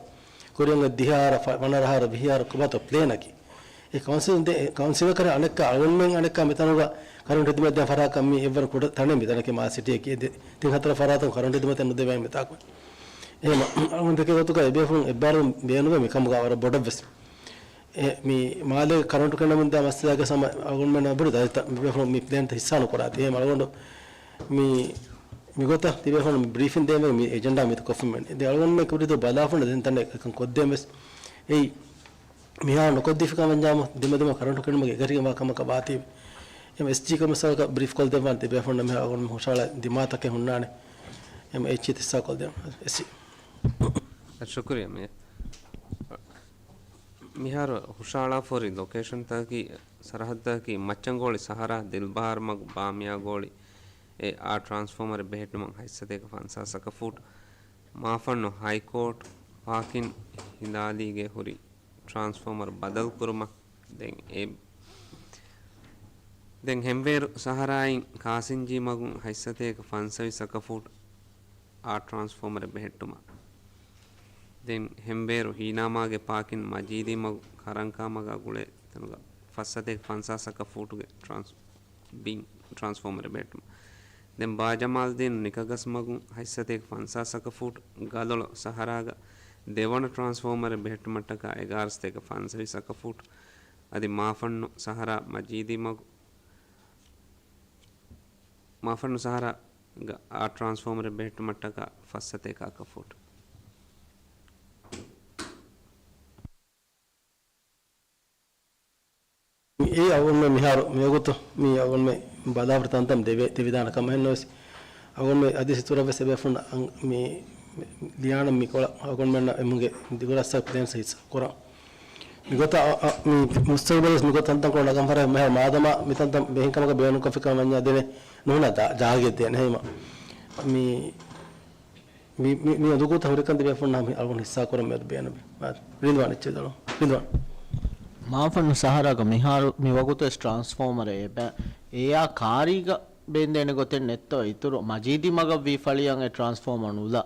ކުރިއަށް ދިހަ އަހަރަށް، ފަ-، ފަނަރަ އަހަރަށް، ވިހި އަހަރަށް ކޮބާތޯ ޕްލޭނަކީ؟ އެ ކައުންސިލުން ދޭ، ކައުންސިލަކަށް އަނެއްކާ އަޅުގަނޑުމެން އަނެއްކާ މިތަނުގަ ކަރަންޓު ހިދުމަތް ދޭން ފަރާތްކަން މީ އެއްވަރު ކުޑަ ތަނެއް މިތަނަކީ މާ ސިޓީއަކީ. އެ ދެ-، ތިން ހަތަރު ފަރާތުން ކަރަންޓު ހިދުމަތެއް ނުދެވޭ މިތާކު. އެހެން އަޅުގަނޑު ދެކޭ ގޮތުގަ އެބޭފުޅުން އެއްބާރުލުން ބޭނުމޭ މިކަމުގަ ވަރަށް ބޮޑަށްވެސް. އެ، މި މާލޭގެ ކަރަންޓު ކެނޑެމުން ދާ މައްސަލާގެ ހަމަ އަޅުގަނޑުމެންނަށް ބުރި ދަރިތަ މި ބޭފުޅުން މި ޕްލޭންތައް ހިއްސާ ނުކުރާތީ. އެހެން އަޅުގަނޑު މި، މި ގޮތަށް ތިބޭފުޅުން ބްރީފިން ދޭންވެ މި އެޖެންޑާ މިތަ ކޮށްފަމެން. ދެ އަޅުގަނޑުމެން ކުރިތޯ ބަލާފަން ދެން ތަނެއް އެކަން ކޮށްދޭން ވެސް. އެއީ މިހާރު ނުކޮށްދީފި ކަމަށް ވަންޏާމު ދިމަދިމަ ކަރަންޓު ކެނޑުމުގެ އެކަށީގެންވާ ކަމަކަށް ވާތީ. އެމް އެސް ޖީ ކޮމިސަރަކަށް ބްރީފް ކޮށްދެއްވާނެ ތިބޭފުޅުންނަށް މިހާރު އަޅުގަނޑު ހުށަހަޅާ ދިމާތަކެއް ހުންނާނެ. އެމް އެޗް އީ ހިއްސާ ކޮށްދޭން. އެސް އީ. ޝުކުރިއްޔާ މި. މިހާރު ހުށަހަޅާފަ ހުރި ލޮކޭޝަންތަކަކީ، ސަރަހައްދަކީ މައްޗަންގޯޅި ސަހަރާ، ދިލްބަހާރު މަގު، ބާމިޔާގޯޅި އެ އާ ޓްރާންސްފޯމަރެއް ބެހެއްޓުމަށް ހަތްސަތޭކަ ފަންސާސް ސަކަފޫޓް، މާފަންނު ހައިކޯޓް ޕާކިން ހިލާލީގެ ހުރި ޓްރާންސްފޯމަރު ބަދަލުކުރުމަށް ދެން އެ، ދެން ހެންވޭރު ސަހަރާއިން ކާސިންޖީ މަގުން ހަތްސަތޭކަ ފަންސަވީސް ސަކަފޫޓް އާ ޓްރާންސްފޯމަރެއް ބެހެއްޓުމަށް. ދެން ހެންވޭރު ހީނާމާގެ ޕާކިން މަޖީދީ މަގު ކަރަންކާ މަގާ ގުޅޭ ތަނުގަ ފަސްސަތޭކަ ފަންސާސް ސަކަފޫޓުގެ ޓްރާންސް-، ބިން ޓްރާންސްފޯމަރެއް ބެހެއްޓުމަށް. ދެން ބާޖަމާލްދީން ނިކަގަސް މަގުން ހަތްސަތޭކަ ފަންސާސް ސަކަފޫޓް ގަލޮޅު ސަހަރާގަ ދެވަނަ ޓްރާންސްފޯމަރެއް ބެހެއްޓުމަށްޓަކާ އެގާރަ ސަތޭކަ ފަންސަވީސް ސަކަފޫޓް އަދި މާފަންނު ސަހަރާ މަޖީދީ މަގު، މާފަންނު ސަހަރާ ގަ އާ ޓްރާންސްފޯމަރެއް ބެހެއްޓުމަށްޓަކާ ފަސް ސަތޭކަ އަކަފޫޓް. އެ އަޅުގަނޑުމެން މިހާރު މިވަގުތު މި އަޅުގަނޑުމެން ބަލާފަ ތަންތަން ދެވޭ، ދެވިދާނެ ކަމަށް ހެންނަވެސް، އަޅުގަނޑުމެން އަދި އިތުރަށް ވެސް އެބޭފުޅުން މި ލިޔާނަން މި ކޮޅަށް އަޅުގަނޑުމެންނަށް އެމުގެ ދިގުރަސްތައް ޕްލޭންސް ހިއްސާ ކުރަން. މިގޮތަށް އަ، އަ، މި މުސްތަގުބަލަށް މިގޮތަށް ތަންތަންކޮޅު ނަގަން ފަރާތް މިހާރު މާދަމާ މިތަންތަން ބެހެން ކަމަކަށް ބޭނުންކޮށްފި ކަމަށް ވަންޏާ ދެނެއް ނުހުންނަ ދާ، ޖާގައެއް ދޭނެ. ހަމަ މި މި، މި، މި އުނދަގޫތައް ހުރިކަން ތިބޭފުޅުންނާ މި އަޅުގަނޑު ހިއްސާކުރަން މިއަދު ބޭނުމޭ. ރިލްވާން އެއްޗެއް ދަޅު. ރިލްވާން. މާފަންނު ސަހަރާގަ މިހާރު މި ވަގުތު ވެސް ޓްރާންސްފޯމަރެއް އެބަ، އެއާ ކާރީގަ ބޭންދޭނެ ގޮތެއް ނެތްތޯ؟ އިތުރު މަޖީދީ މަގަށްވީ ފަޅިއަށް އެ ޓްރާންސްފޯމަރު ނުލާ.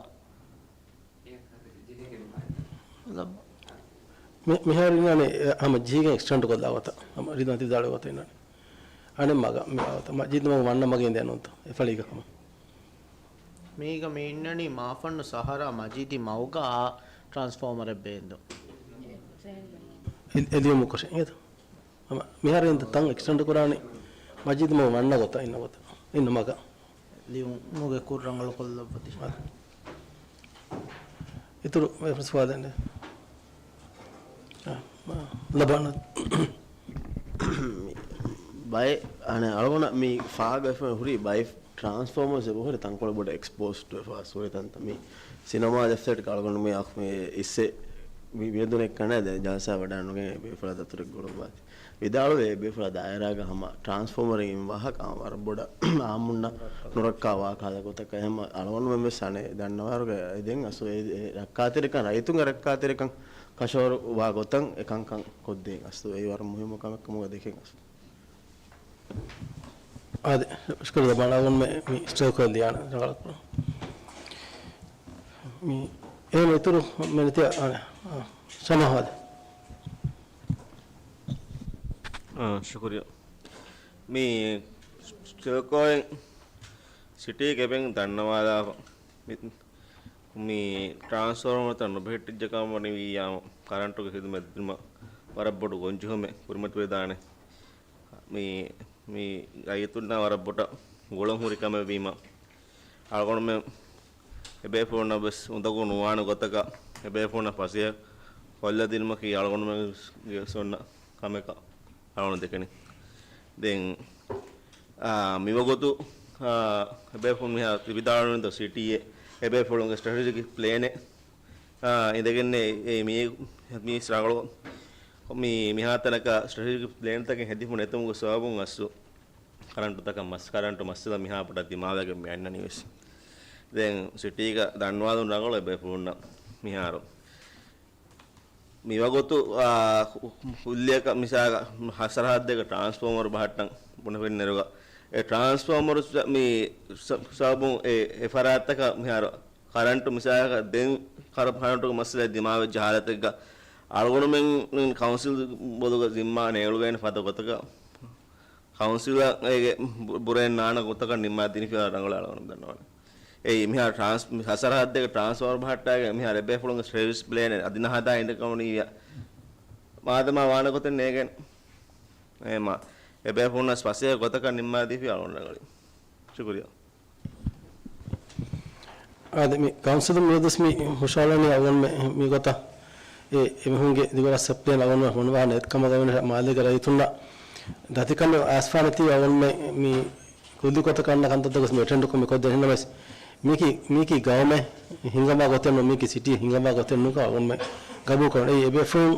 މި، މިހާރު އިންނާނެ، އެ، ހަމަ ޖެހިގެން އެކްސްޓެންޑް ކޮށްލާ ގޮތަށް. ހަމަ ރިލްވާން ތި ދާޅު ގޮތަށް އިންނާނެ. އަނެއް މަގަށް މި އަވަތަ މަޖީދު މަގު ވަންނަ މަގެއް އިނދޭ ނޫންތަ؟ އެ ފަޅީގަ ހަމަ. މީގަ މި އިންނަނީ މާފަންނު ސަހަރާ މަޖީދީ މަގުގަ އާ ޓްރާންސްފޯމަރެއް ބޭންދުން. އެ، އެ ލިޔުމު ކޮށެއް އިނގޭތަ؟ ހަމަ މިހާރު އިން ތަން އެކްސްޓެންޑް ކުރާނީ މަޖީދު މަގު ވަންނަ ގޮތަށް އިންނަ ގޮތަށް. އިންނަ މަގަށް. ލިޔުމުގެ ކުށް ރަނގަޅު ކޮށްލައްވަތި. އަ. އިތުރު ސުވާލެއް ނެތް. އަ، އަ، ލަބާނަ. ބައެއް، އަނެއް އަޅުގަނޑަށް މި ފާގަ ހުރި ބައެއް ޓްރާންސްފޯމަރސް އެބަހުރި ތަންކޮޅެއް ބޮޑަށް އެކްސްޕޯސްޑް ވެފަ ހުރި ތަންތަން. މި ސިނަމާ ޖައްސައިޓް އަޅުގަނޑު މި އަޚް މި އިއްސެ މި މިއަދު ނެއްކަނެ ދެ ޖަލްސާ ވަޑާނުގެ ބޭފުޅާ ދަތުރެއް ގުޅުއްވާތި. ވިދާޅުވޭ ބޭފުޅާ ދާއިރާގަ ހަމަ ޓްރާންސްފޯމަރެއް އިން ވާހަކަ ވަރަށް ބޮޑަށް އާއްމުންނަށް ނުރައްކާ ވާ ކަހަލަ ގޮތަކަށް. ހަމަ އަޅުގަނޑުމެން ވެސް އަނެއް ދަންނަވާރުގަ ދެން އަސް އެ، އެ ރައްކާތެރިކަން، ރައްޔިތުންގެ ރައްކާތެރިކަން ކަށަވަރު ވާ ގޮތަށް އެކަންކަން ކޮށްދޭން އަސް އެއީ ވަރަށް މުހިއްމު ކަމެއް ކަމުގަ ދެކެން އަސް. އާދެ، ޝުކުރު ދަބާން އަޅުގަނޑުމެ މި ސްޓޭކް ހޮލްޑަރ ލިޔާނަ ރަނގަޅަށް ކުރަން. މި އޭނަ އިތުރު މެނެތި އަނެ، އާ، ޝަމާ ހާދެ. އާ، ޝުކުރިއްޔާ. މި ސްޓޭކް ހޮލްޑަރ ސިޓީގެ އެބަ ދަންނަވާލާފަ. މި، މި ޓްރާންސްފޯމަރުތައް ނުބެހެއްޓިއްޖެ ކަމަށް ވަނީ ވިއްޔާމު ކަރަންޓުގެ ހިދުމަތް ދިނުމަށް ވަރަށް ބޮޑު ގޮންޖެހުމެއް ކުރިމަތިވެދާނެ. މި، މި ރައްޔިތުންނާ ވަރަށް ބޮޑަށް ގުޅުން ހުރި ކަމެއް ވީމަ، އަޅުގަނޑުމެން އެބޭފުޅުންނަށް ވެސް އުނދަގޫ ނުވާނެ ގޮތަކަށް އެބޭފުޅުންނަށް ފަސޭހަ ކޮށްލަދިނުމަކީ އަޅުގަނޑުމެންގެ ވެސް އޮންނަ ކަމަކަށް އަޅުގަނޑު ދެކެނީ. ދެން، އާ، މިވަގުތު، އާ، އެބޭފުޅުން މިހާ ވިދާޅުވި ސިޓީއެއް އެބޭފުޅުންގެ ސްޓްރެޓެޖިކް ޕްލޭނެއް އާ، އިނދެގެންނޭ އެ މީ، މީސް ރަނގަޅު މީ މިހާތަނަކަށް ސްޓްރެޓެޖިކް ޕްލޭންތަކެއް ހެދިފު ނެތުމުގެ ސަބަބުން އަސްލު ކަރަންޓުތަކަށް މަސް، ކަރަންޓު މައްސަލަ މިހާ ޕޮޓަށް ދިމާވެގެން މި އަންނަނީވެސް. ދެން ސިޓީގަ ދަންވާލުން ރަނގަޅު އެބޭފުޅުންނަށް މިހާރު މިވަގުތު، އާ، ކު-، ކު-، ކުއްލިއަކަށް މިސާލަކަށް ހަ-، ސަރަހައްދެއްގަ ޓްރާންސްފޯމަރު ބަހައްޓަން ބުނެފިން ނެރުގަ، އެ ޓްރާންސްފޯމަރު ސަ-، މި ސަ-، ސަބަބުން އެ، އެ ފަރާތްތަކަށް މިހާރު ކަރަންޓު މިސާލަކަށް ދެން ކަރ-، ކަރަންޓުގެ މައްސަލައެއް ދިމާވެއްޖެ ހާލަތެއްގަ، އަޅުގަނޑުމެން ކައުންސިލް ބޮލުގަ ޒިންމާ ނޭޅުގެން ފަދަ ގޮތަކަށް ކައުންސިލަށް އޭގެ ބު-، ބުރައެއް ނާންނަ ގޮތަކަށް ނިންމާ ދިނިފި ރަނގަޅަށް އަޅުގަނޑު ދަންނަވަން. އެއީ މިހާރު ޓްރާންސް-، މި ހަ-، ސަރަހައްދެއްގެ ޓްރާންސްފޯމަރު ބަހައްޓާގެން މިހާރު އެބޭފުޅުންގެ ސެވިސް ޕްލޭނެއް އަދި ނަހަދާ އިނދެކަމުނީ މާދަމާ ވާނެ ގޮތެއް ނޭގެން. އެމާ، އެބޭފުޅުންނަށް ފަސޭހަ ގޮތަކަށް ނިންމާދީފި އަޅުގަނޑު ރަނގަޅީ. ޝުކުރިއްޔާ. އާދެ، މި ކައުންސިލުން މިއަދުސް މި ހުށަހަޅަނީ އަޅުގަނޑުމެން މި ގޮތަށް އެ އެމީހުންގެ ދިގު މަސް ޕްލޭން އަޅުގަނޑުމެން ފޮނުވާ ނެތްކަމަށް ގަވެނި މާލޭގެ ރައްޔިތުންނަށް ދަތިކަން އައިސްފާނެތީ އަޅުގަނޑުމެން މި ކުއްލި ގޮތަކަށް އަންނަ ކަންތައްތަކަސް މި އެޓެންޑްކޮށް މި ކޮށްދޭ. އެހެންނަމަވެސް މީކީ، މީކީ ގައުމެއް ހިނގަމާ ގޮތެއް ނޫން، މީކީ ސިޓީ ހިނގަމާ ގޮތެއް ނޫންކަމަށް އަޅުގަނޑުމެން ގަބޫލުކުރަން. އެއީ އެބޭފުޅުން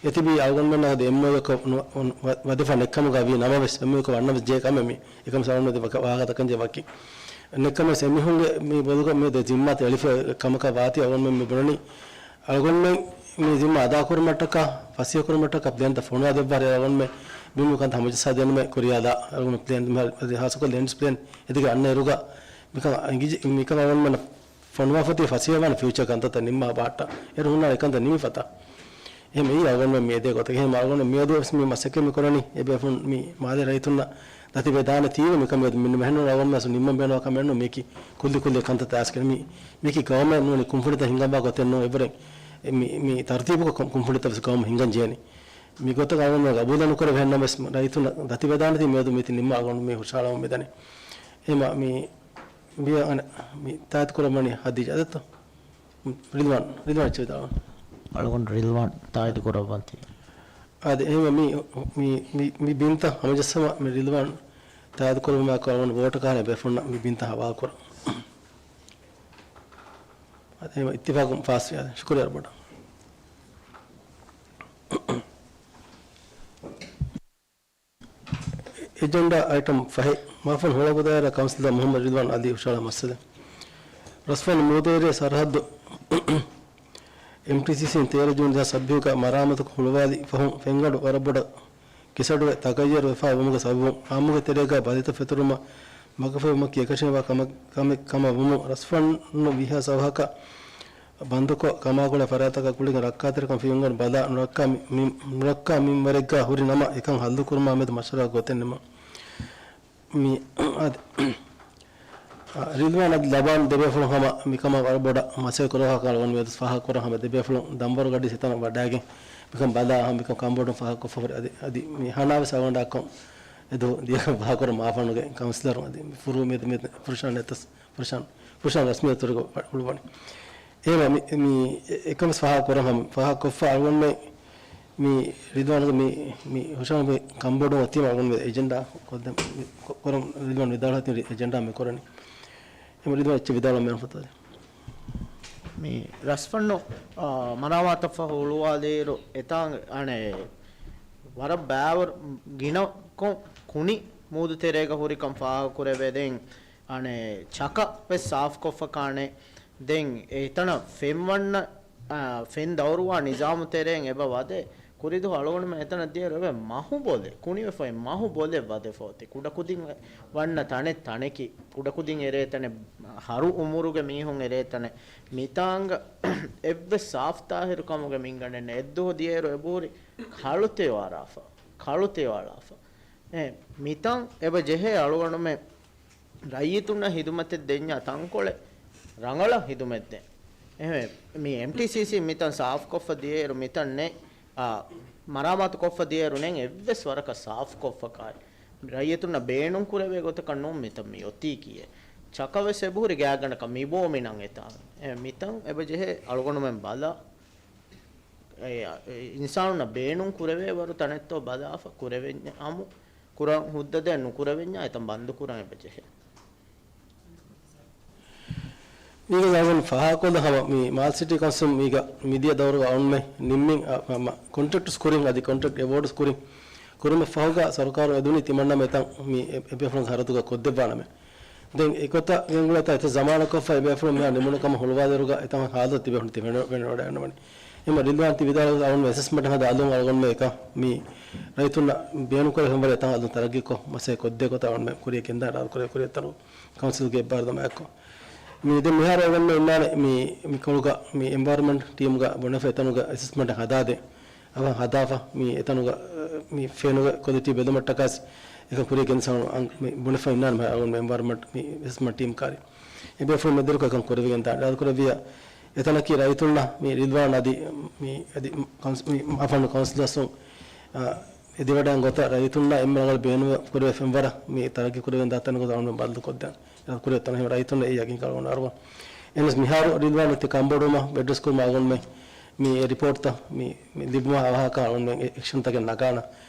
އެތިބީ އަޅުގަނޑުމެންނާ އެމްއޯޔޫ އެއްކޮށް ނު-، ވަ-، ވަދެފަ ނެއްކަމުގަ ވީ ނަމަވެސް، އެމްއޯޔޫ އެއްކޮށް ވަންނަވެސް ޖެހޭ ކަމެއް މީ. އެކަމަސް އަޅުގަނޑު ވަ-، ވާހަކަ ދައްކަން ޖެހޭ ވަކި. ނެއްކަމެސް އެމީހުންގެ މި ބޮލުގަ މިއަދު ޒިންމާތައް އެޅިފަ ކަމަކަށް ވާތީ އަޅުގަނޑުމެން މި ބުނަނީ، އަޅުގަނޑުމެން މި ޒިންމާ އަދާކުރުމަށްޓަކާ، ފަސޭހަކުރުމަށްޓަކާ ޕްލޭންތައް ފޮނުވާ ދެއްވާ އަޅުގަނޑުމެން ބިމު ކަންތައް ހަމަޖައްސާ ދޭނުމޭ ކުރިޔާލާ، އަޅުގަނޑު ޕްލޭން މިހާރު އަދި ހާއްސަކޮށް ލެންޑްސް ޕްލޭން އެދިގެ އަންނަ އިރުގަ މިކަން އެނގި-، މިކަން އަޅުގަނޑުމެން ފޮނުވާފަތި ފަސޭހަވާނެ ފިއުޗާ ކަންތައްތައް ނިންމާ ބަހައްޓާ. އޭރު ހުންނާނެ އެކަންތައް ނިމިފަތާ. އެހެން އެއީ އަޅުގަނޑުމެން މި އެދޭ ގޮތަކީ. އެހެން އަޅުގަނޑު މިއަދުވެސް މި މަސައްކަތް މި ކުރަނީ އެބޭފުޅުން މި މާލޭ ރައްޔިތުންނަށް ދަތިވެދާނެ ތީވެ މިކަމެއް މި ނުމެހެންނުން އަޅުގަނޑުމެން ނިންމަން ބޭނުން ކަމެއް ނޫން. މީކީ ކުއްލި ކުއްލި ކަންތައް އައިސްގެން މި، މީކީ ގައުމެއް ނޫނީ ކުންފުނިތައް ހިނގަމާ ގޮތެއް ނޫން. އެވަރެން މި، މި ތަރުތީބުގަ ކުން-، ކުންފުނިތައް ވެސް ގައުމު ހިނގަން ޖޭނީ. މި ގޮތަށް އަޅުގަނޑުމެން ގަބޫލެއް ނުކުރެވޭ. އެހެންނަމަވެސް ރައްޔިތުންނަށް ދަތިވެދާނެތީ މިއަދު މީތި ނިންމާ އަޅުގަނޑު މި ހުށަހަޅަމުން މިދަނީ. އެމަ މި ބިޔަ އަނެ މި ތާއީދު ކުރައްވަނީ ހަދީޖާ އަދަތޯ؟ ރިލްވާން، ރިލްވާން އެއްޗެއް ވިދާޅުވާން. އަޅުގަނޑު ރިލްވާން ތާއީދު ކުރައްވަންތީ. އާދެ، އެހެންވެ މި، މި، މި، މި ބިންތައް ހަމަޖައްސަމަ މި ރިލްވާން ތާއީދު ކުރުމާއެކު އަޅުގަނޑު ވޯޓަކާ އަހަން ބޭފުޅުންނަށް މި ބިންތައް ހަވާލު ކުރަން. އާދެ، އެހެންވެ އިއްތިފާޤުން ފާސްވި. އާދެ، ޝުކުރިއްޔާ ވަރަށް ބޮޑަށް. އެޖެންޑާ އައިޓަމް ފަހެއް، މާފަން ހުޅަނގު ދާއިރާ ކައުންސިލަރ މުޙައްމަދު ރިދްވާން އަލީ ހުށަހަޅާ މައްސަލަ. ރަސްފަން މޫދައިރޭ ސަރަހައްދު އެމްޓީސީސީން ތޭރަ ޖޫން ދެހާސް ސައްބީހުގަ މަރާމާތުކޮށް ހުޅުވާލި ފަހުން ފެންގަނޑު ވަރަށް ބޮޑަށް ކިސަޑުވެ ތަޣައްޔަރު ވެފާ ވުމުގެ ސަބަބުން އާއްމުގެ ތެރޭގަ ބަލިތައް ފެތުރުމަށް މަގުފަހިވުމަކީ އެކަށީގެންވާ ކަމެއް، ކަމެއް ކަމަށް ވުމުން ރަސްފަންނު ވީހާ ސަވަހަކަށް ބަންދުކޮށް، ކަމާކުޅޭ ފަރާތަކަށް ގުޅިގެން ރައްކާތެރިކަން ފިޔުންގަނޑު ބަލާ ނުރައްކާ މި-، މި-، ނުރައްކާ މިންވަރެއްގަ ހުރި ނަމަ، އެކަން ހައްލުކުރުމާ މެދު މަޝްވަރާ ގޮތެއް ނިމުން. މި-، އާދެ، އާ، ރިލްވާން އަދި ލަބާން ދެބޭފުޅުން ހަމަ މިކަމަށް ވަރަށް ބޮޑަށް މަސައްކަތް ކުރައްވާ ކަމަށް މިއަދު ފާހަގަކުރަން ހަމަ ދެބޭފުޅުން ދަންވަރު ގަޑި ސިތަނަށް ވަޑާގެން މިކަން ބަލާ ހަމަ މިކަން ކަންބޮޑުން ފާހަގަކޮށްފަ ހުރި އަދި، އަދި މި ހަނާވެސް އަޅުގަނޑާއެކު އެދު ދިޔަކަން ފާހަގަކުރަން މާފަންގެ ކައުންސިލަރުން އަދި ފުރޫ މި، މި ފުރަށާން ނެތަސް ފުރަށާން، ފުރަށާން ރަސްމިއްޔަތުގަ ހުޅުވަނީ. އެހެންވެ މި، މި އެ-، އެކަން ވެސް ފާހަގަ ކުރަން ހަމަ، ފާހަގަ ކޮށްފަ އަޅުގަނޑުމެން މި ރިދްވާންގެ މި، މި ހުށަހަޅުމުގެ ކަންބޮޑުން އޮތީމަ އަޅުގަނޑުމެން އެޖެންޑާ ކޮށްދެން މި ކޮ-، ކުރަން ރިދްވާން ވިދާޅުވާތީ އެޖެންޑާ މި ކުރަނީ. އެހެންވެ ރިދްވާން އެއްޗެއް ވިދާޅުވަން މިއަން ފަތާލި. މި ރަސްފަންނު، އާ، މަރާމާތަށްފަހު ހުޅުވާލިއިރު އެތާނގެ އަނެއް ވަރަށް ބައިވަރު ގިނަ ކޮ-، ކުނި މޫދު ތެރޭގަ ހުރިކަން ފާހަގަ ކުރެވޭ. ދެން އަނެއް ޗަކަ ވެސް ސާފް ކޮށްފަ ކާނެ. ދެން އެތަނަށް ފެން ވަންނަ، އާ، ފެން ދައުރުވާ ނިޒާމު ތެރެއިން އެބަ ވަދެ. ކުރިދުވަހު އަޅުގަނޑުމެން އެތަނަށް ދިޔައިރު އެބަ މަހު ބޮލެއް، ކުނިވެފައި މަހު ބޮލެއް ވަދެފަ އޮތީ. ކުޑަކުދިން ވަންނަ ތަނެއް ތަނެކި، ކުޑަކުދިން އެރޭ ތަނެއް، ހަރު އުމުރުގެ މީހުން އެރޭ ތަނެއް. މިތާނގަ އެއްވެސް ސާފް ތާހިރު ކަމުގެ މިންގަނޑެއް ނެތް. އެއްދުވަހު ދިޔައިރު އެބަހުރި ކަޅު ތެޔޮ އަރާފަ، ކަޅު ތެޔޮ އަޅާފަ. އެ، މިތަން އެބަ ޖެހޭ އަޅުގަނޑުމެން ރައްޔިތުންނަށް ހިދުމަތެއް ދެންޏާ ތަންކޮޅެއް ރަނގަޅަށް ހިދުމަތް ދޭން. އެހެންވެ، މި އެމްޓީސީސީ މިތަން ސާފްކޮށްފަ ދިޔައިރު މިތަން ނެތް، އާ، މަރާމާތު ކޮށްފަ ދިޔައިރު ނެތް އެއްވެސް ވަރަކަށް ސާފްކޮށްފަ ކާއެއް. ރައްޔިތުންނަށް ބޭނުން ކުރެވޭ ގޮތަކަށް ނޫން މިތަން މި އޮތީ ކިއެއް. ޗަކަ ވެސް އެބަހުރި ގާތްގަނޑަކަށް މި ބޯ މިނަން އެތާނގަ. އެ، މިތަން އެބަ ޖެހޭ އަޅުގަނޑުމެން ބަލާ. އެ، އެ، އިންސާނުންނަށް ބޭނުން ކުރެވޭ ވަރު ތަނެއްތޯ ބަލާފަ ކުރެވެންޏާ އަމު ކުރަން ހުއްދަ ދޭން ނުކުރެވެންޏާ އެތަން ބަންދު ކުރަން އެބަ ޖެހޭ. މީގެ ގާގުން ފާހަގަކޮށްލަ ހަމަ މި މާލެ ސިޓީ ކައުންސިލް މީގަ މިދިޔަ ދައުރުގަ އަޅުންމެ ނިންމިން އަ، މަ، މަ، ކޮންޓްރެކްޓްސް ކުރިން އަދި ކޮންޓްރެކްޓް އެވޯޑްސް ކުރިން ކުރުމަށް ފަހުގަ ސަރުކާރު އެދުނީ ތިމަންނަމެ އެތަން މި އެ، އެބޭފުޅުން ހަރަދުގަ ކޮށްދެއްވާނަމޭ. ދެން އެގޮތަށް ގެންގުޅޭތާ އެތައް ޒަމާނަކޮށްފަ އެބޭފުޅުން މިހާ ނިމުނު ކަމަށް ހުޅުވާލިއިރުގަ އެތަން ހާލަތު ތިބޭފުޅުން ތި ވެނެ، ވެނެވަޑައިގަންނަވަނީ. އެމަ ރިލްވާން ތި ވިދާޅުވި އަޅުން އެސެސްމަންޓް ހަދާ އަލުން އަޅުގަނޑުމެ އެކަން މި ރައްޔިތުންނަށް ބޭނުންކުރެވެން ވަރެ އެތަން އަލުން ތަރައްގީކޮށް މަސައްކަތް ކޮށްދޭ ގޮތަށް އަޅުންމެ ކުރިޔަށް ގެންދާ ރާ ކުރެ، ކުރިޔަށް ތަނު ކައުންސިލްގެ އެއްބާރު ދަމާއެއްކޮށް. މި ދެން މިހާރު އަޅުގަނޑުމެ އިންނާނެ މި، މި ކޮޅުގަ މި އެންވަޔަރަމަންޓް ޓީމްގަ ބުނެފަ އެތަނުގަ އެސެސްމަންޓް ހަދާދޭ. އަވަހަށް ހަދާފަ މި އެތަނުގަ، މި ފެނުގެ ކޮލިޓީ ބެލުމަށްޓަކާސް އެކަން ކުރިޔަށް ގެންދާ އަޅުން މި ބުނެފަ އިންނާނެ މި އަޅުގަނޑުމެ އެންވަޔަރަމަންޓް މި އެސެސްމަންޓް ޓީމް ކާރި. އެބޭފުޅުން މެދުވެރިކޮށް އެކަން ކުރެވިގެން ދާނެ. އިރާދަކުރެއްވިއްޔާ އެތަނަކީ ރައްޔިތުންނަށް މި ރިލްވާން އަދި މި އަދި ކައުންސި-، މި އަފަން ކައުންސިލަރސުން، އާ، އެދިވަޑައިގެން ގޮތަށް ރައްޔިތުންނަށް އެންމެ ރަނގަޅަށް ބޭނުން ކުރެވޭ ފެންވަރަށް މި ތަރައްގީ ކުރެވެން ދާ ތަން ގޮތަށް އަޅުގަނޑު ބައްލަވަ ކޮށްދޭން. އިރާދަ ކުރެވޭ ތަން ރައްޔިތުންނަށް އެއީ ޔަގީން ކަރަން އަރުވަން. އެހެނަސް މިހާރު ރިލްވާން ތި ކަންބޮޑުވުމަށް އެޑްރެސް ކުރުމަށް އަޅުގަނޑުމެ މި އެ ރިޕޯޓްތައް މި، މި ލިބުމަށް އަވަހަކަށް އަޅުގަނޑުމެ އެ-، އެކްޝަންތަކެއް ނަގާނަ.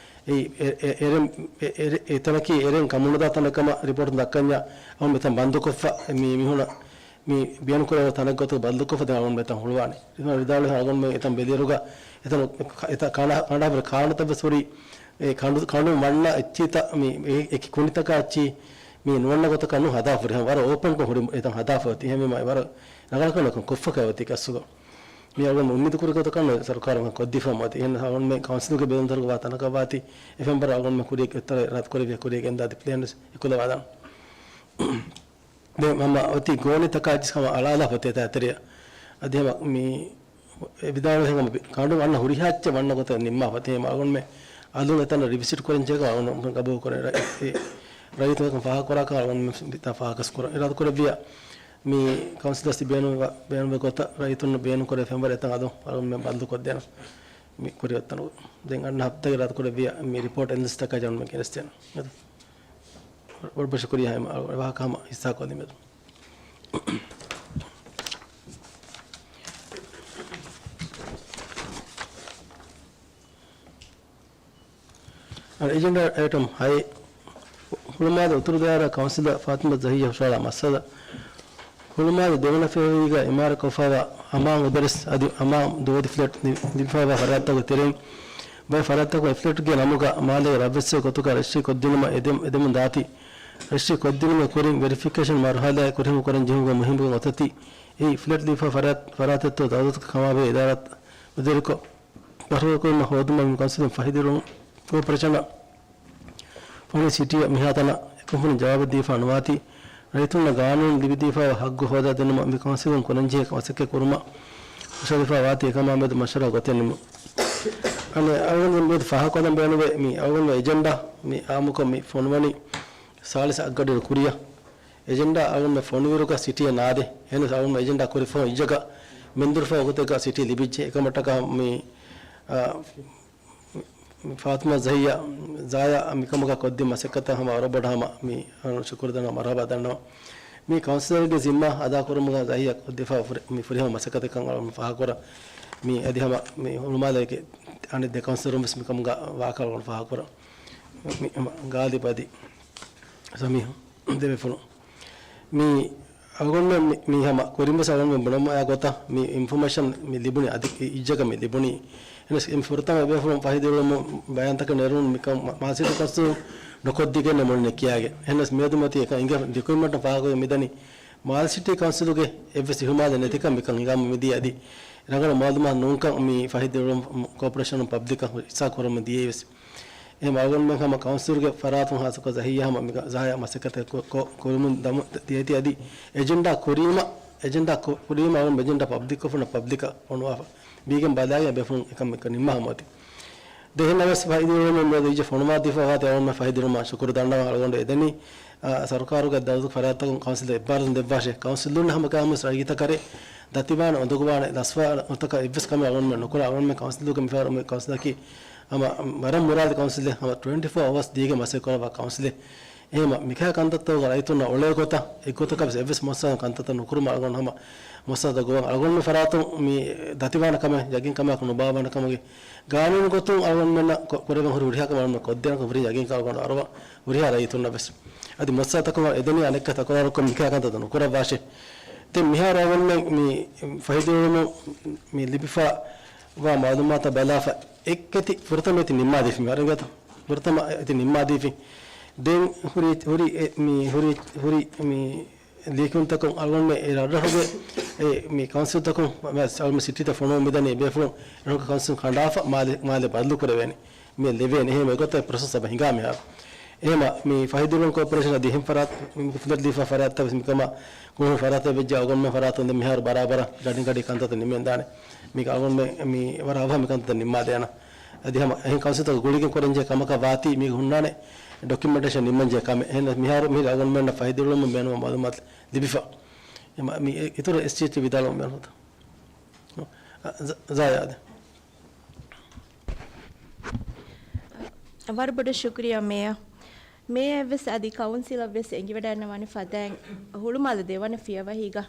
އެ، އެ، އެ، އެރެން، އެ، އެ، އެތަނަކީ އެރެން ކަމުނުދާ ތަނެއް ކަމަށް ރިޕޯޓް ދައްކަންޏާ އަޅުގަނޑު މިތަން ބަންދުކޮށްފަ މި މީހުނަށް މި ބޭނުންކުރެވޭ ތަނެއް ގޮތަށް ބައްލަވަ ކޮށްފަ ދެން އަޅުގަނޑު މިތަން ހުޅުވާނެ. ރިލްވާން ވިދާޅުވި އަޅުގަނޑުމެ އެތަން ބެލިއިރުގަ އެތަނު ކަ-، އެތައް ކަނޑަ-، ކަނޑާ ހުރި ކާރަނަތައް ވެސް ހުރި، އެ ކަނޑު، ކަނޑުން ވަންނަ އެއްޗިތައް މި އެ-، އެކި ކުނިތަކާ އެއްޗި މި ނުވަންނަ ގޮތަކަށް ނޫން ހަދާފަ ހުރި ހަމަ ވަރަށް އޯޕަންކޮށް ހުރި އެތަން ހަދާފަ އޮތީ. އެހެންވީމަ އެ ވަރަށް ރަނގަޅަށް ކަން ކޮށްފަ ކައި އޮތީ ކަސްތުގަ. މި އަޅުގަނޑު އުއްމީދު ކުރި ގޮތަކަށް ސަރުކާރުން ކޮށްދީފަ އޮތީ. އެހެން އަޅުގަނޑުމެ ކައުންސިލުގެ ބެލުންތެރި ވާ ތަނަކަށް ވާތީ އެ ފެންވަރަށް އަޅުގަނޑުމެ ކުރިޔަށް އެއްތަނެއް ރަދު ކުރެވި ކުރިޔަށް ގެންދާ ދި ޕްލޭން އެކުލަވާލާން. ދެން ހަމަ އޮތީ ގޯނިތަކާ އެއްޗިސް ހަމަ އަޅާލާފަ އޮތީ އެތާ އެތެރެއަށް. އަދި ހަމަ މި އެ ވިދާޅުވި ހަމަ ބި-، ކަނޑު އަންނަ ހުރިހާ އެއްޗެއް ވަންނަ ގޮތަށް ނިންމާފަ އޮތީ. އެހެން އަޅުގަނޑުމެ އަލުން އެތަނަށް ރިވިޒިޓް ކުރަން ޖެހޭ އަޅުގަނޑު ގަބޫލު ކުރަން ރައި-، އެ، ރައްޔިތުން އެކަން ފާހަގަކުރާކަށް އަޅުގަނޑު މި ތާ ފާހަގަ ކުރަން. އިރާދަ ކުރެއްވިއްޔާ މި ކައުންސިލަރސް ބޭނުން ވަ-، ބޭނުންވި ގޮތަށް ރައްޔިތުން ބޭނުން ކުރެވޭ ފެންވަރު އެތަން އަލުން އަޅުގަނޑުމެ ބަންދު ކޮށްދޭނަން މި ކުރިއަށް އޮތްތަނުގަ. ދެން އަންނަ ހަފްތާގެ އިރާދަ ކުރެއްވިއްޔާ މި ރިޕޯޓް އެންލިސްޓަކާ ޖަނުމެ ގެނެސްދޭނަން. ވަރަށް ބޮޑަށް ޝުކުރިއްޔާ ހަމަ ވާހަކަ ހަމަ ހިއްސާކޮށްލިމެދު. އެޖެންޑާ އައިޓަމް ހައެއް، ހުޅުމާލެ އުތުރު ދާއިރާ ކައުންސިލަރ ފާތިމަ ޒަހިއްޔާ ހުށަހަޅާ މައްސަލަ. ހުޅުމާލެ ދެވަނަ ފިޔަވަހީގަ އިމާރާތްކޮށްފައިވާ ހަމާން އުދަރެސް އަދި ހަމާން ދުވެދި ފްލެޓް ލި-، ލިބިފައިވާ ފަރާތްތަކުގެ ތެރެއިން ބައެއް ފަރާތްތަކުގަ އެ ފްލެޓްގެ ނަމުގަ މާލޭގެ ރަށްވެއްސެއް ގޮތުގަ ރަޖިސްޓްރީ ކޮށްދިނުމަށް އެދެމު-، އެދެމުން ދާތީ. ރަޖިސްޓްރީ ކޮށްދިނުމުގެ ކުރިން ވެރިފިކޭޝަން މަރުހަލާއެއް ކުރިހަމަ ކުރަން ޖެހުމުގެ މުހިއްމުގެ ގޮތަކީ، އެއީ ފްލެޓް ލިބިފައި ފަރާތް، ފަރާތެއްތޯ ދައުލަތުގެ ކަމާބެހޭ އިދާރާތައް މެދުވެރިކޮށް، ބަރުވަރުކުރުމަށް ހޯދުމަށް މި ކައުންސިލުން ފަހި ދިރިއުޅުން ކޯޕަރޭޝަނަށް ފޮނި ސިޓީއަށް މިހާތަނަށް އެކަންފުނި ޖަވާބެއް ދީފަ ނުވާތީ، ރައްޔިތުންނަށް ގާނޫނުން ލިބިދީފައިވާ ހައްގު ހޯދާދިނުމަށް މި ކައުންސިލުން ކުރަންޖެހޭ މަސައްކަތް ކުރުމަށް ހުށަހެޅިފައިވާތީ އެކަމާ މެދު މަޝްވަރާ ގޮތެއް ނިމުން. އަނެއް އަޅުގަނޑު މިއަދު ފާހަގަކޮށްލަން ބޭނުންވޭ، މި އަޅުގަނޑުގެ އެޖެންޑާ މި އާއްމުކޮށް މި ފޮނުވަނީ ސާޅީސް އަށްގަޑިއިރު ކުރިއަށް. އެޖެންޑާ އަޅުގަނޑުމެ ފޮނުވިއިރުގަ ސިޓީއެއް ނާދޭ. އެހެނަސް އަޅުގަނޑު އެޖެންޑާ ކުރި ފަހުން އިއްޒަކަށް މެންދުރުފަ ވަގުތެއްގަ ސިޓީ ލިބިއްޖެ. އެކަމަށްޓަކާ މި، އާ، މި ފާތިމާ ޒަހިއްޔާ ޒާޔާ މިކަމުގަ ކޮށްދިން މަސައްކަތަށް ހަމަ ވަރަށް ބޮޑަށް ހަމަ މި ޝުކުރު ދަންނަވަން މަރުހަބާ ދަންނަވަން. މި ކައުންސިލަރުގެ ޒިންމާ އަދާކުރުމުގަ ޒަހިއްޔާ ކޮށްދީފަ ފުރި-، މި ފުރިހަމަ މަސައްކަތެއްކަން އަޅުގަނޑު ފާހަގަކުރަން. މި އަދި ހަމަ މި ހުޅުމާލޭގެ އަނެއް ދެ ކައުންސިލަރުން ވެސް މިކަމުގަ ވާކަށް އަޅުގަނޑު ފާހަގަކުރަން. މި ހަމަ ގާލިބް އަދި ސަމީހު ދެވެފުޅު. މި އަޅުގަނޑުމެން މި، މި ހަމަ ކުރިންވެސް އަޅުގަނޑުމެން ބުނަމުން އާ ގޮތަށް މި އިންފޮމޭޝަން މި ލިބުނީ އަދި އި-، އިއްޒަކަށް މި ލިބުނީ. އެހެނަސް އެ ފުރަތަމަ އެބޭފުޅުން ފަހި ދިރިއުޅުމުން ބަޔާންތަކެއް ނެރުނު މިކަން މާލެ ސިޓީ ކައުންސިލުން ނުކޮށްދީގެން މުޅިން ކިޔާގެ. އެހެނަސް މިއަދު މަތީ އެކަން އިނގޭ ޑޮކިއުމެންޓަށް ފާހަގަވެ މިދަނީ މާލެ ސިޓީ ކައުންސިލުގެ އެއްވެސް އިހުމާލެއް ނެތިކަން މިކަން ހިނގާމު މިދިޔަ އަދި ރަނގަޅު މައުލޫމާތު ނޫންކަން މި ފަހި ދިރިއުޅުން ކޯޕަރޭޝަނުން ޕަބްލިކަށް ހިއްސާ ކުރަމުން ދިޔައީވެސް. އެހެން އަޅުގަނޑުމެން ހަމަ ކައުންސިލުގެ ފަރާތުން ހާއްސަކޮށް ޒަހިއްޔާ ހަމަ މި ޒާޔާ މަސައްކަތެއް ކޮ-، ކޮ-، ކުރަމުން ދަމު ދިޔައިތީ އަދި އެޖެންޑާ ކުރީމަ، އެޖެންޑާ ކު-، ކުރީމަ އަޅުގަނޑު އެޖެންޑާ ޕަބްލިކް ކޮށްފަ ޕަބްލިކަށް ފޮނުވާފަ. ވީގެން ބަލާގެން ބޭފުޅުން އެކަން މިކަން ނިންމާ ހަމަ އޮތީ. ދެހެން އަވެސް ފަހި ދިރިއުޅުމުން މިއަދު އިއްޒަ ފޮނުވާ ދީފަ ވާތީ އަޅުގަނޑުމެން ފަހި ދިރިއުޅުމަށް ޝުކުރު ދަންނަވަން. އަޅުގަނޑު އެދެނީ، އާ، ސަރުކާރުގެ ދައުލަތު ފަރާތްތަކުން ކައުންސިލަށް އެއްބާރުލުން ދެއްވާށޭ. ކައުންސިލުން ހަމަ ކާމުސް ރައްޔިތަކަށް ދަތިވާނެ، އުނދަގޫވާނެ، ލަސްވާ ގޮތަކަށް އެއްވެސް ކަމެއް އަޅުގަނޑުމެން ނުކުރާ. އަޅުގަނޑުމެން ކައުންސިލުގެ މިފަހަރު މި ކައުންސިލަކީ ހަމަ ވަރަށް މުރާދި ކައުންސިލެއް، ހަމަ ޓްވެންޓީ ފޯ އަވަރސް ދީގެ މަސައްކަތް ކުރައްވާ ކައުންސިލެއް. އެހެން މިކަހަލަ ކަންތައްތަކުގަ ރައްޔިތުންނަށް އޮޅޭ ގޮތަށް އެއްގޮތަކަށް ވެސް އެއްވެސް މައްސަލަ ކަންތައްތައް ނުކުރުމަށް އަޅުގަނޑު ހަމަ މައްސަލަތައް ގޮވަން. އަޅުގަނޑު ފަރާތުން މި ދަތިވާނެ ކަމެއް ޔަގީން ކަމެއް ނުބާއްވާނެ ކަމުގެ ގާނޫނު ގޮތުން އަޅުގަނޑުމެންނަށް ކޮ-، ކުރެވެން ހުރި ހުރިހާ ކަމެއް އަޅުގަނޑު ކޮށްދޭނެ ކަމަށް ހުރި ޔަގީން ކަމެއް އަޅުގަނޑު އަރުވަން ހުރިހާ ރައްޔިތުންނަށް ވެސް. އަދި މައްސަލަތަކުގަ އެދެނީ އަނެއްކާ ތަކުރާރުކޮށް މިކަހަލަ ކަންތައްތައް ނުކުރައްވާށޭ. ދެން މިހާރު އަޅުގަނޑުމެން މި ފަހިދުރުމު މި ލިބިފަ ވާ މައުލޫމާތަށް ބަލާފަ އެއްކަތި ފުރަތަމަ އެތި ނިންމާދީފި މި ވަރަށް އިނގޭތޯ. ފުރަތަމަ އެތި ނިންމާދީފި. ދެން ހުރި، ހުރި، އެ، މި ހުރި، ހުރި މި ލިޔެކިޔުންތަކުން އަޅުގަނޑުމެން އެ ރަށްރަށުގެ އެ މި ކައުންސިލްތަކުން އަޅުގަނޑު ސިޓީތައް ފޮނުވަމުން މިދަނީ ބޭފުޅުން އެރަށުގެ ކައުންސިލް ކަނޑާފަ މާލެ، މާލެ ބަދަލު ކުރެވޭނެ. މި ލެވޭނެ. އެހެން އެގޮތަށް ޕްރޮސެސް ސަބަ ހިނގާ މިހާރު. އެހެމަ މި ފަހި ދިރުން ކޯޕަރޭޝަން އަދި އެހެން ފަރާތް، މި ފުދަރި ދީފާ ފަރާތްތައް ވެސް މިކަމާ ކުން ފަރާތެއް ވެއްޖެ އަޅުގަނޑުމެން ފަރާތުން ދެން މިހާރު ބަރާބަރަށް ގަޑިން ގަޑި ކަންތައްތައް ނިމެންދާނެ. މީގަ އަޅުގަނޑުމެން މި ވަރަށް އަވަހަށް މި ކަންތައްތައް ނިންމާދޭނަ. އަދި ހަމަ އެހެން ކައުންސިލްތަކުގެ ގުޅިގެން ކުރަންޖެހޭ ކަމަކަށް ވާތީ މީގަ ހުންނާނެ ޑޮކިއުމެންޓޭޝަން ނިންމަންޖެހޭ ކަމެއް. އެހެން މިހާރު މި އަޅުގަނޑުމެންނަށް ފަހި ދިރުމުން ބޭނުންވާ މައުލޫމާތު ލިބިފަ. އެމަ-، މި އިތުރު އެސްޓީޓީ ވިދާޅުވަން ބޭނުންތަ؟ ޒާޔާ އާދެ. ވަރަށް ބޮޑަށް ޝުކުރިއްޔާ މޭޔަ. މޭޔައަށްވެސް އަދި ކައުންސިލަށްވެސް އެނގިވަޑައިގަންނަވާނެ ފަދައިން ހުޅުމާލެ ދެވަނަ ފިޔަވަހީގަ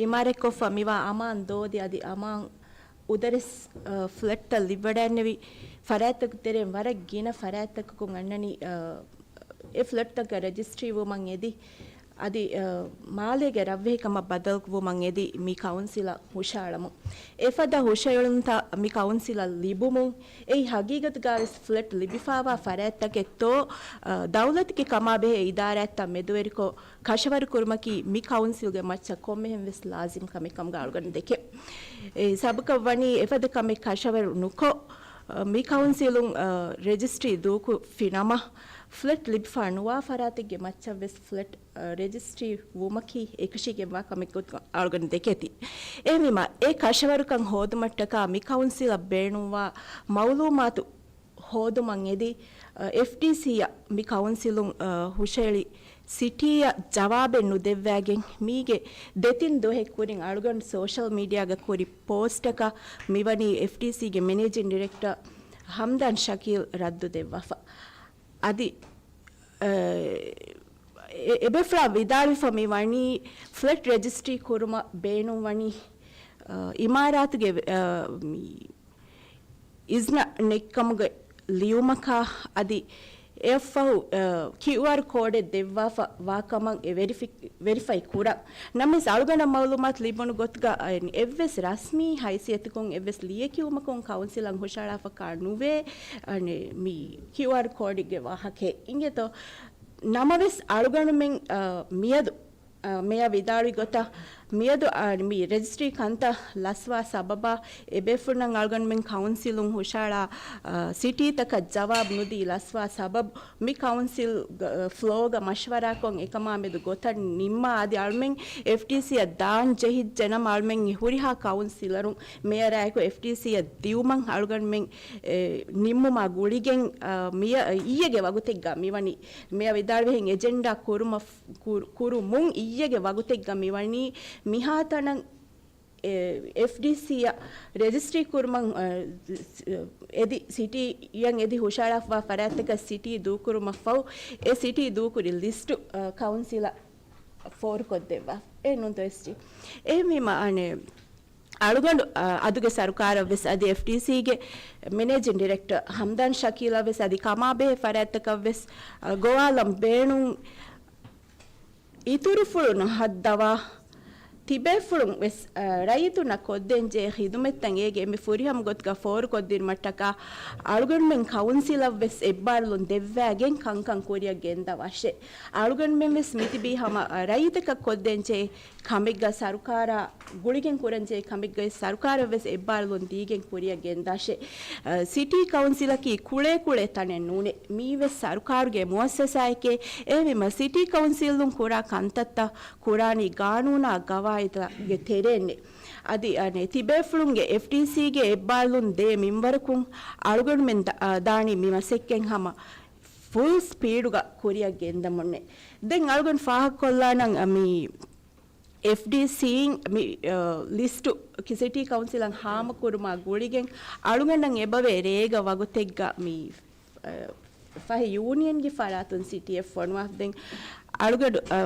އިމާރާތްކޮށްފަ މިވާ އަމާން ދޯދި އަދި އަމާން އުދަރެސް، އަ، ފްލެޓްތައް ލިބިވަޑައިގަންނެވި ފަރާތްތަކުގެ ތެރެއިން ވަރަށް ގިނަ ފަރާތްތަކަކުން އަންނަނީ، އަ، އެ ފްލެޓްތަކަށް ރަޖިސްޓްރީ ވުމަށް އެދި، އަދި، އަ، މާލޭގެ ރަށްވެހިކަމަށް ބަދަލުވުމަށް އެދި މި ކައުންސިލަށް ހުށައަޅަމުން. އެފަދަ ހުށައެޅުންތައް މި ކައުންސިލަށް ލިބުމުން، އެއީ ހަގީގަތުގައިވެސް ފްލެޓް ލިބިފައިވާ ފަރާތްތަކެއްތޯ، އަ، ދައުލަތުގެ ކަމާބެހޭ އިދާރާތައް މެދުވެރިކޮށް، ކަށަވަރުކުރުމަކީ މި ކައުންސިލްގެ މައްޗަށް ކޮންމެހެން ވެސް ލާޒިމް ކަމެއް ކަމުގަ އަޅުގަނޑު ދެކެ. އެ ސަބަބަކަށް ވަނީ އެފަދަ ކަމެއް ކަށަވަރު ނުކޮށް، މި ކައުންސިލުން، އަ، ރެޖިސްޓްރީ ދޫކުރި ނަމަ، ފްލެޓް ލިބިފަ ނުވާ ފަރާތެއްގެ މައްޗަށް ވެސް ފްލެޓް، އަ، ރެޖިސްޓްރީ ވުމަކީ އެކަށީގެންވާ ކަމެއް ގޮތުގަ އަޅުގަނޑު ދެކޭތީ. އެހެންވީމަ، އެ ކަށަވަރުކަން ހޯދުމަށްޓަކާ މި ކައުންސިލަށް ބޭނުންވާ މައުލޫމާތު ހޯދުމަށް އެދި، އެފްޑީސީއަށް މި ކައުންސިލުން، އަ، ހުށައެޅި ސިޓީއަށް ޖަވާބެއް ނުދެއްވައިގެން، މީގެ ދެތިން ދުވަހެއް ކުރިން އަޅުގަނޑު ސޯޝަލް މީޑިއާގަ ކުރި ޕޯސްޓަކަށް މިވަނީ އެފްޑީސީގެ މެނޭޖިން ޑިރެކްޓަރ ހަމްދާން ޝަކީލް ރައްދު ދެއްވާފަ. އަދި، އަ، އެ-، އެބޭފުޅާ ވިދާޅުވެފަ މިވަނީ ފްލެޓް ރެޖިސްޓްރީ ކުރުމަށް ބޭނުންވަނީ، އަ، އިމާރާތުގެ، އަ، މި އިޒްނަ ނެތްކަމުގެ ލިޔުމަކާ އަދި އެއަށްފަހު، އަ، ކިއުއާރް ކޯޑެއް ދެއްވާފަ ވާކަމަށް އެ ވެރިފި-، ވެރިފައި ކުރަން. ނަމަވެސް އަޅުގަނޑަށް މައުލޫމާތު ލިބުނު ގޮތުގަ، އަ، އެއްވެސް ރަސްމީ ހައިސިއްޔަތަކުން އެއްވެސް ލިޔެކިޔުމަކުން ކައުންސިލަށް ހުށައަޅާފަކާ ނުވޭ، އަ، މި ކިއުއާރް ކޯޑެއްގެ ވާހަކައެއް. އިނގޭތޯ؟ ނަމަވެސް އަޅުގަނޑުމެން، އަ، މިއަދު އަ، މޭޔަ ވިދާޅުވި ގޮތަށް، މިއަދު، އަ، މި ރެޖިސްޓްރީ ކަންތައް ލަސްވާ ސަބަބާ، އެބޭފުޅުންނަށް އަޅުގަނޑުމެން ކައުންސިލުން ހުށައަޅާ، އަ، ސިޓީތަކަށް ޖަވާބު ނުދީ ލަސްވާ ސަބަބު، މި ކައުންސިލް ގ-، ފްލޯގަ މަޝްވަރާކޮށް އެކަމާ މެދު ގޮތަށް ނިންމާ، އަދި އަޅުމެން އެފްޑީސީއަށް ދާން ޖެހިއްޖެ ނަމަ، އަޅުމެން ހުރިހާ ކައުންސިލަރުން މޭޔަރާއެކު އެފްޑީސީއަށް ދިއުމަށް އަޅުގަނޑުމެން، އެ، ނިންމުމާ ގުޅިގެން، އަ، މިއަ-، އިއްޔެގެ ވަގުތެއްގަ މިވަނީ މޭޔަ ވިދާޅުވިހެން އެޖެންޑާ ކުރުމަށް ކުރު-، ކުރުމުން އިއްޔެގެ ވަގުތެއްގަ މިވަނީ މިހާތަނަށް، އެ، އެފްޑީސީއަށް ރެޖިސްޓްރީ ކުރުމަށް، އަ، އެދި ސިޓީއަށް އެދި ހުށައަޅާފަވާ ފަރާތްތަކަށް ސިޓީ ދޫކުރުމަށްފަހު، އެ ސިޓީ ދޫކުރި ލިސްޓު، އަ، ކައުންސިލަށް ފޯރުކޮށްދެއްވާ. އެ ނޫންތޯ އެސްޖީ. އެހެންވީމަ، އަނެއް، އަޅުގަނޑު، އަ، އަދުގެ ސަރުކާރަށްވެސް އަދި އެފްޑީސީގެ މެނޭޖިން ޑިރެކްޓަރ ހަމްދާން ޝަކީލަށްވެސް އަދި ކަމާބެހޭ ފަރާތްތަކަށްވެސް، އަ، ގޮވާލަން ބޭނުން އިތުރުފުޅު ނުހައްދަވާ، ތިބޭފުޅުން ވެސް، އަ، ރައްޔިތުންނަށް ކޮށްދޭންޖެހޭ ޚިދުމަތްތައް އޭގެ އެންމެ ފުރިހަމަ ގޮތުގަ ފޯރުކޮށްދިނުމަށްޓަކާ، އަޅުގަނޑުމެން ކައުންސިލަށް ވެސް އެއްބާރުލުން ދެއްވައިގެން ކަންކަން ކުރިއަށް ގެންދަވާށޭ. އަޅުގަނޑުމެން ވެސް މިތިބީ ހަމަ، އަ، ރައްޔިތަކަށް ކޮށްދޭންޖެހޭ ކަމެއްގަ ސަރުކާރާ ގުޅިގެން ކުރަންޖެހޭ ކަމެއްގައި ސަރުކާރަށްވެސް އެއްބާރުލުން ދީގެން ކުރިއަށް ގެންދާށޭ. އަ، ސިޓީ ކައުންސިލަކީ ކުޅޭ ކުޅޭ ތަނެއް ނޫނޭ. މީވެސް ސަރުކާރުގެ މުއައްސަސާއެކޭ. އެހެންވީމަ ސިޓީ ކައުންސިލުން ކުރާ ކަންތައްތައް ކުރާނީ ގާނޫނާ ގަވާއިދުގެ ތެރޭންނޭ. އަދި އަނެއް ތިބޭފުޅުންގެ އެފްޑީސީގެ އެއްބާރުލުން ދޭ މިންވަރަކުން އަޅުގަނޑުމެން ދާ-، ދާނީ މި މަސައްކަތް ހަމަ ފުލް ސްޕީޑުގަ ކުރިއަށް ގެންދަމުންނޭ. ދެން އަޅުގަނޑު ފާހަގަކޮށްލާނަން މި އެފްޑީސީއިން މި، އަ، ލިސްޓު ކި-، ސިޓީ ކައުންސިލަށް ހާމަކުރުމާ ގުޅިގެން އަޅުގަނޑަށް އެބަވޭ ރޭގަ ވަގުތެއްގަ މި، އަ، ފަހެ ޔޫނިއަންގެ ފަރާތުން ސިޓީއެއް ފޮނުވާ. ދެން އަޅުގަޑު، އަ،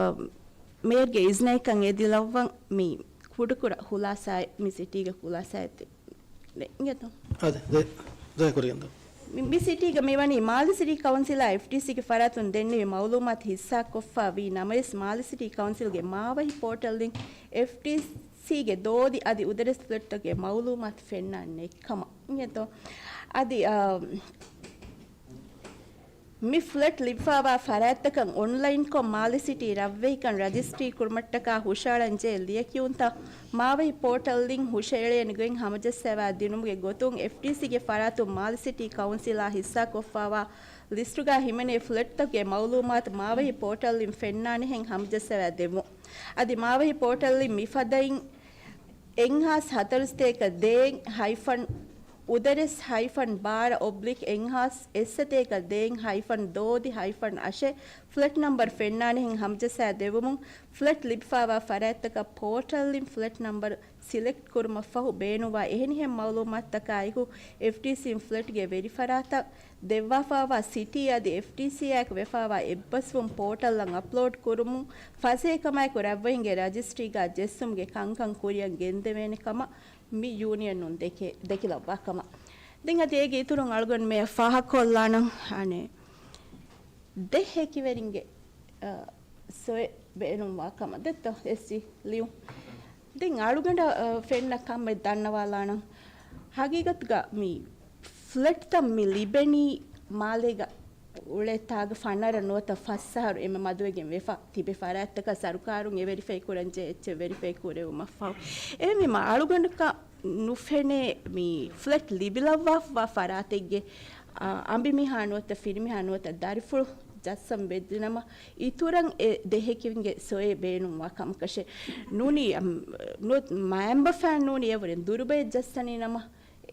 މޭޔަރގެ އިޒްނައެއްކަން އެދިލައްވަން މި ކުޑަކުޑަ ޚުލާސާއެއް މި ސިޓީގެ ޚުލާސާއެއް ދެ-، އިނގޭތޯ؟ އާދެ، ދެ-، ދެ ކުރިގެންދޯ. މި، މި ސިޓީގަ މިވަނީ މާލެ ސިޓީ ކައުންސިލާ އެފްޑީސީގެ ފަރާތުން ދެންނެވި މައުލޫމާތު ހިއްސާކޮށްފަ ވީ ނަމަވެސް، މާލެ ސިޓީ ކައުންސިލްގެ މާވަހި ޕޯޓަލްއިން އެފްޑީސީގެ ދޯދި އަދި އުދަރެސް ފްލެޓްތަކުގެ މައުލޫމާތު ފެންނާނެ ކަމަށް އިނގޭތޯ. އަދި، އާ، މި ފްލެޓް ލިބިފާވާ ފަރާތްތަކަށް އޮންލައިންކޮށް މާލެ ސިޓީ ރަށްވެހިކަން ރަޖިސްޓްރީ ކުރުމަށްޓަކާ ހުށައަޅަން ޖެހޭ ލިޔެކިޔުންތައް މާވަހި ޕޯޓަލްއިން ހުށައެޅޭނެ ގޮތް ހަމަޖައްސަވާ ދިނުމުގެ ގޮތުން އެފްޑީސީގެ ފަރާތުން މާލެ ސިޓީ ކައުންސިލާ ހިއްސާކޮށްފާވާ ލިސްޓުގަ ހިމެނޭ ފްލެޓްތަކުގެ މައުލޫމާތު މާވަހި ޕޯޓަލްއިން ފެންނާނެހެން ހަމަޖައްސަވާ ދެއްވުން. އަދި މާވަހި ޕޯޓަލްއިން މިފަދައިން އެއްހާސް ހަތަރުސަތޭކަ ދޭއް ހައިފަން އުދަރެސް ހައިފަން ބާރަ އޮބްލިކް އެއްހާސް އެއްސަތޭކަ ދޭއް ހައިފަން ދޯދި ހައިފަން އަށެއް ފްލެޓް ނަމްބަރު ފެންނާނެހެން ހަމަޖައްސާ ދެއްވުމުން، ފްލެޓް ލިބިފާވާ ފަރާތްތަކަށް ޕޯޓަލްއިން ފްލެޓް ނަމްބަރު ސިލެކްޓް ކުރުމަށްފަހު ބޭނުންވާ އެހެނިހެން މައުލޫމާތުތަކާއެކު، އެފްޑީސީން ފްލެޓްގެ ވެރިފަރާތަށް ދެއްވާފާވާ ސިޓީ އަދި އެފްޑީސީއާއެކު ވެފާވާ އެއްބަސްވުން ޕޯޓަލްއަށް އަޕްލޯޑް ކުރުމުން ފަސޭހަކަމާއެކު ރަށްވެހިންގެ ރަޖިސްޓްރީގަ ޖެއްސުމުގެ ކަންކަން ކުރިއަށް ގެންދެވޭނެ ކަމަށް މި ޔޫނިއަނުން ދެކެ، ދެކިލައްވާ ކަމަށް. ދެން އަދި އޭގެ އިތުރުން އަޅުގަނޑު މި ފާހަގަކޮށްލާނަން އަނެއް ދެ ހެކިވެރިންގެ، އަ، ސޮއެ ބޭނުންވާ ކަމަށް ދެއްތޯ އެސްޖީ ލިޔުން. ދެން އަޅުގަނޑަށް، އަ، ފެންނަ ކަމެއް ދަންނަވާލާނަން. ހަގީގަތުގަ މި ފްލެޓްތައް މި ލިބެނީ މާލޭގަ އުޅޭ ތާގަ ފަނަރަ ނުވަތަ ފަސް އަހަރު އެންމެ މަދުވެގެން ވެފަ ތިބި ފަރާތްތަކަށް ސަރުކާރުން އެ ވެރިފައި ކުރަން ޖެހޭ އެއްޗެއް ވެރިފައި ކުރެވުމަށްފަހު. އެހެންވީމަ އަޅުގަނޑަކަށް ނުފެނޭ މި ފްލެޓް ލިބިލައްވާފަ ފަރާތެއްގެ، އާ، އަނބިމިހާ ނުވަތަ ފިރިމިހާ ނުވަތަ ދަރިފުޅު ޖައްސަން ވެއްޖެނަމަ، އިތުރަށް އެ ދެހެކިވިންގެ ސޮއެ ބޭނުންވާ ކަމަކަށެއް ނޫނީ، އަމް، ނު-، މައިންބަފައިން ނޫނީ އެވުރެން ދުރުބައެއް ޖައްސަނީ ނަމަ،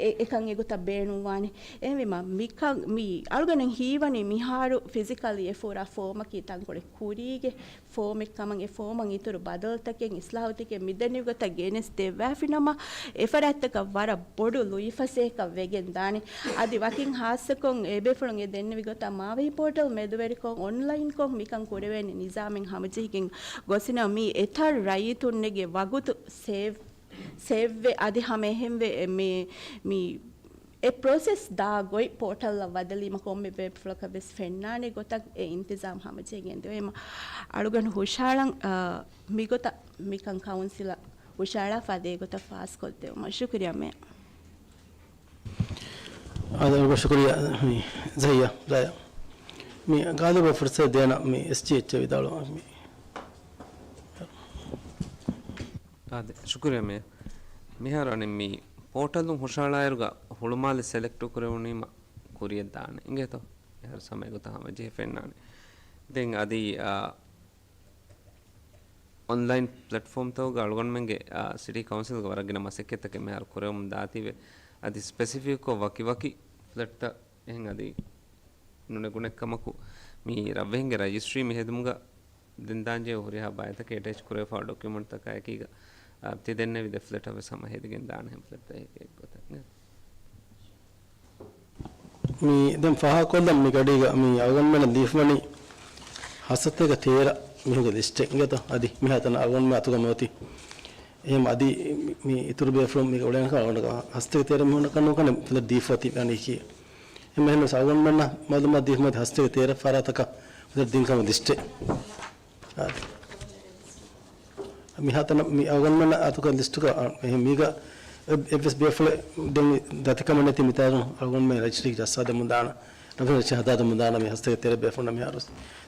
އެ-، އެކަން އެގޮތަށް ބޭނުންވާނެ. އެހެންވީމަ، މިކަން، މި އަޅުގަނޑަށް ހީވަނީ މިހާރު ފިޒިކަލީ އެ ފޯރާ ފޯމަކީ ތަންކޮޅެއް ކުރީގެ ފޯމެއް ކަމަށް، އެ ފޯމަށް އިތުރު ބަދަލުތަކެއް، އިސްލާހުތަކެއް މިދެންނެވި ގޮތަށް ގެނެސް ދެއްވާފިނަމަ، އެފަރާތްތަކަށް ވަރަށް ބޮޑު ލުއިފަސޭހަކަށް ވެގެން ދާނެ. އަދި ވަކިން ހާއްސަކޮށް އެބޭފުޅުން އެ ދެންނެވި ގޮތަށް މާވަހި ޕޯޓަލް މެދުވެރިކޮށް އޮންލައިންކޮށް މިކަން ކުރެވޭނެ ނިޒާމެއް ހަމަޖެހިގެން ގޮސްފިނަމަ، މީ އެތައް ރައްޔިތުންނެގެ ވަގުތު ސޭވް، ސޭވްވެ އަދި ހަމަ އެހެންވެ މި، މި އެ ޕްރޮސެސް ދާ ގޮތް ޕޯޓަލްއަށް ވަދެލީމަ ކޮންމެ ބޭފުޅަކަށް ވެސް ފެންނާނެ ގޮތަށް އެ އިންތިޒާމް ހަމަޖެހިގެން ދެވޭމަ. އަޅުގަނޑު ހުށައަޅަން، އާ، މިގޮތަށް މިކަން ކައުންސިލަށް ހުށައަޅާފަ އަދި އެގޮތަށް ފާސްކޮށްދެވުމަށް. ޝުކުރިޔާ މޭޔަރ. އާދެ، ޝުކުރިޔާ މި ޒަހިޔާ، ޒަހިޔާ. މި ގާލިބަށް ފުރުސަތު ދޭނަ މި އެސްޖީއެޗް ވިދާޅުވާ މި. އާދެ، ޝުކުރިޔާ މޭޔަރ. މިހާރު އަނެއް މި ޕޯޓަލުން ހުށަހަޅާއިރުގަ ހުޅުމާލެ ސެލެކްޓު ކުރެވުނީމަ ކުރިއަށް ދާނެ. އިނގޭތޯ؟ އެހާރު ސަމައިގޮތަށް ހަމަޖެހިފައިންނާނެ. ދެން އަދި، އާ، އޮންލައިން ޕްލެޓްފޯމްތަކުގަ އަޅުގަނޑުމެންގެ، އާ، ސިޓީ ކައުންސިލްގަ ވަރަށް ގިނަ މަސައްކަތްތަކެއް މިހާރު ކުރެވެމުން ދާތީވެ، އަދި ސްޕެސިފިކްކޮށް ވަކިވަކި ފްލެޓްތައް އެހެން އަދި ނުނެގުނެއްކަމަކު، މި ރަށްވެހިންގެ ރަޖިސްޓްރީ މި ހެދުމުގަ ދެން ދާންޖެހޭ ހުރިހާ ބައިތަކެއް އެޓޭޗް ކުރެވިފައި ޑޮކިއުމަންޓްތަކާ އެކީގަ، އާ، ތި ދެންނެވި ދެ ފްލެޓަށް ވެސް ހަމަ ހެދިގެން ދާނެ ހެން ފްލެޓްތައް އެކި އެއްގޮތަށް. މި ދެން ފާހަގަކޮށްލަން މި ގަޑީގަ މި އަޅުގަނޑުމެންނަށް ލިޔެފަވަނީ ހަސަތޭކަ ތޭރަ މީހުންގެ ލިސްޓެއް އިނގޭތަ؟ އަދި މިހާތަނަށް އަޅުގަނޑުމެން އަތުގަ މިއޮތީ. އެހެން އަދި މި، މި އިތުރު ބޭފުޅުން މީގަ އުޅޭނަކަށް އަޅުގަނޑަކަށް ހަސަތޭކަ ތޭރަ މީހުންނަކަށް ނޫން ކަން ފުލެޓް ދީފަ ތިބެނީކީ. އެހެން އަޅުގަނޑުމެންނަށް މައުލޫމާތު ދީފަ މިއޮތީ ހަސަތޭކަ ތޭރަ ފަރާތަކަށް ފުލެޓް ދިން ކަމުގެ ލިސްޓެއް. އާދެ. މިހާތަނަށް މި އަޅުގަނޑުމެންނަށް އަތުގަ ލިސްޓުގަ، އަ، އެހެން މީގަ އެ-، އެއްވެސް ބޭފުޅެއް ދެން ދަތިކަމެއް ނެތި މިތާގަ އަޅުގަނޑުމެން ރަޖިސްޓްރީ ޖައްސާދެމުން ދާނަ، ރަޖިސްޓްރީ ހަދާދެމުން ދާނަ މި ހަސަތޭކަ ތޭރަ ބޭފުޅުންނަށް މިހާރު.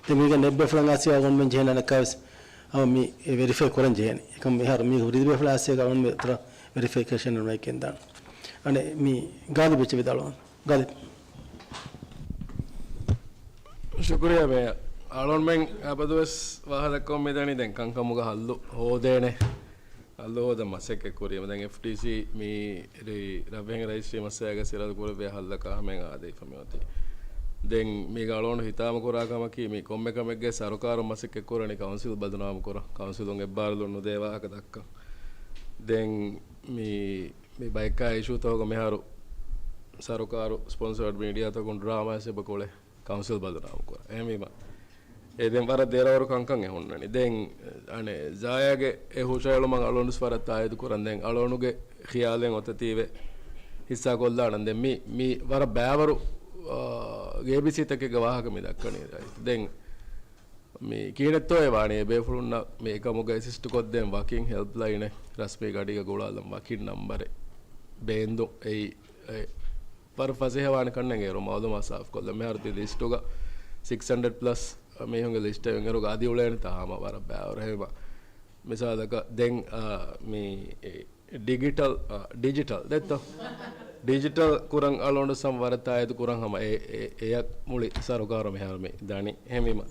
ދެން މީގަ ނެތް ބޭފުޅަށް އައިސް އަޅުގަނޑުމެން ޖެހޭނެ އަނެއްކާވެސް އަވަ މި ވެރިފައި ކުރަން ޖެހޭނެ. އެކަމް މިހާރު މީ ހުރި ބޭފުޅާ އައިސް އަޅުގަނޑު އެތަރ ވެރިފައިކޭޝަން ނުނައި ކެންދާނެ. އަނެއް މި ގާލިބް އެއްޗެއް ވިދާޅުވާން. ގާލިބް. ޝުކުރިޔާ މޭޔަރ. އަޅުގަނޑުމެން އަބަދުވެސް ވާހަކަދައްކަވަން މިދަނީ ދެން ކަންކަމުގަ ހައްލު ހޯދޭނެ. ހައްލު ހޯދަން މަސައްކަތް ކުރީމަ. ދެން އެފްޑީސީ މި ރަށް-، ރަށްވެހިންގެ ރަޖިސްޓްރީ މައްސަލައިގަ ސިރަދު ކުރެއްވި ހައްލަކާ ހަމައިން އާދެވިފަ މިއޮތީ. ދެން މީގަ އަޅުގަނޑު ހިތާމަ ކުރާ ކަމަކީ މި ކޮންމެ ކަމެއްގައި ސަރުކާރުން މަސައްކަތް ކުރަނީ ކައުންސިލް ބަދުނާމު ކުރަން. ކައުންސިލުން އެއްބާރުލުން ނުދޭ ވާހަކަ ދައްކަން. ދެން މި، މި ބައެއްކާ އިޝޫތަކުގަ މިހާރު ސަރުކާރު ސްޕޮންސަރޑް މީޑިއާތަކުން ޑްރާމާ ސެބަކޮޅެ ކައުންސިލް ބަދުނާމު ކުރާ. އެހެންވީމަ، އެ ދެން ވަރަށް ދެރަވަރު ކަންކަން އެ ހުންނަނީ. ދެން، އަނެއް، ޒާޔާގެ އެ ހުށައެޅުމަށް އަޅުގަނޑު ވަރަށް ތާއީދު ކުރަން. ދެން އަޅުގަނޑުގެ ޚިޔާލެއް އޮތަތީވެ ހިއްސާ ކޮށްލާނަން. ދެން މި، މި ވަރަށް ބައިވަރު އާ، ގޭބިސީތަކެއްގެ ވާހަކަ މި ދައްކަނީ. ދެން މި ކިހިނެއްތޯއޭ ވާނީ އެ ބޭފުޅުންނަށް މި އެކަމުގަ އެސިސްޓް ކޮށްދޭން ވަކިން ހެލްޕްލައިނެއް ރަސްމީ ގަޑީގަ ގުޅާލަން ވަކިން ނަންބަރެއް ބޭންދުން އެއީ، އެ، ވަރަށް ފަސޭހަވާނެ ކަންނޭނގެ އޭރު މައުލޫމާތު ސާފުކޮށްލަން. މިހާރު ތި ލިސްޓުގަ ސިކްސް ހަންޑްރެޑް ޕްލަސް މީހުންގެ ލިސްޓެއް އެނގޭރުގަ އަދި އުޅޭނެތާ ހަމަ ވަރަށް ބައިވަރު. ހެވީމަ މިސާލަކަށް ދެން، އާ، މި، އެ، ޑިގިޓަލް، އާ، ޑިޖިޓަލް ދެއްތޯ؟ ޑިޖިޓަލް ކުރަން އަޅުގަނޑު ސަމް ވަރަށް ތާއީދު ކުރަން ހަމަ އެ، އެ، އެއަށް މުޅި ސަރުކާރު މިހާރު މި ދަނީ. އެހެންވީމަ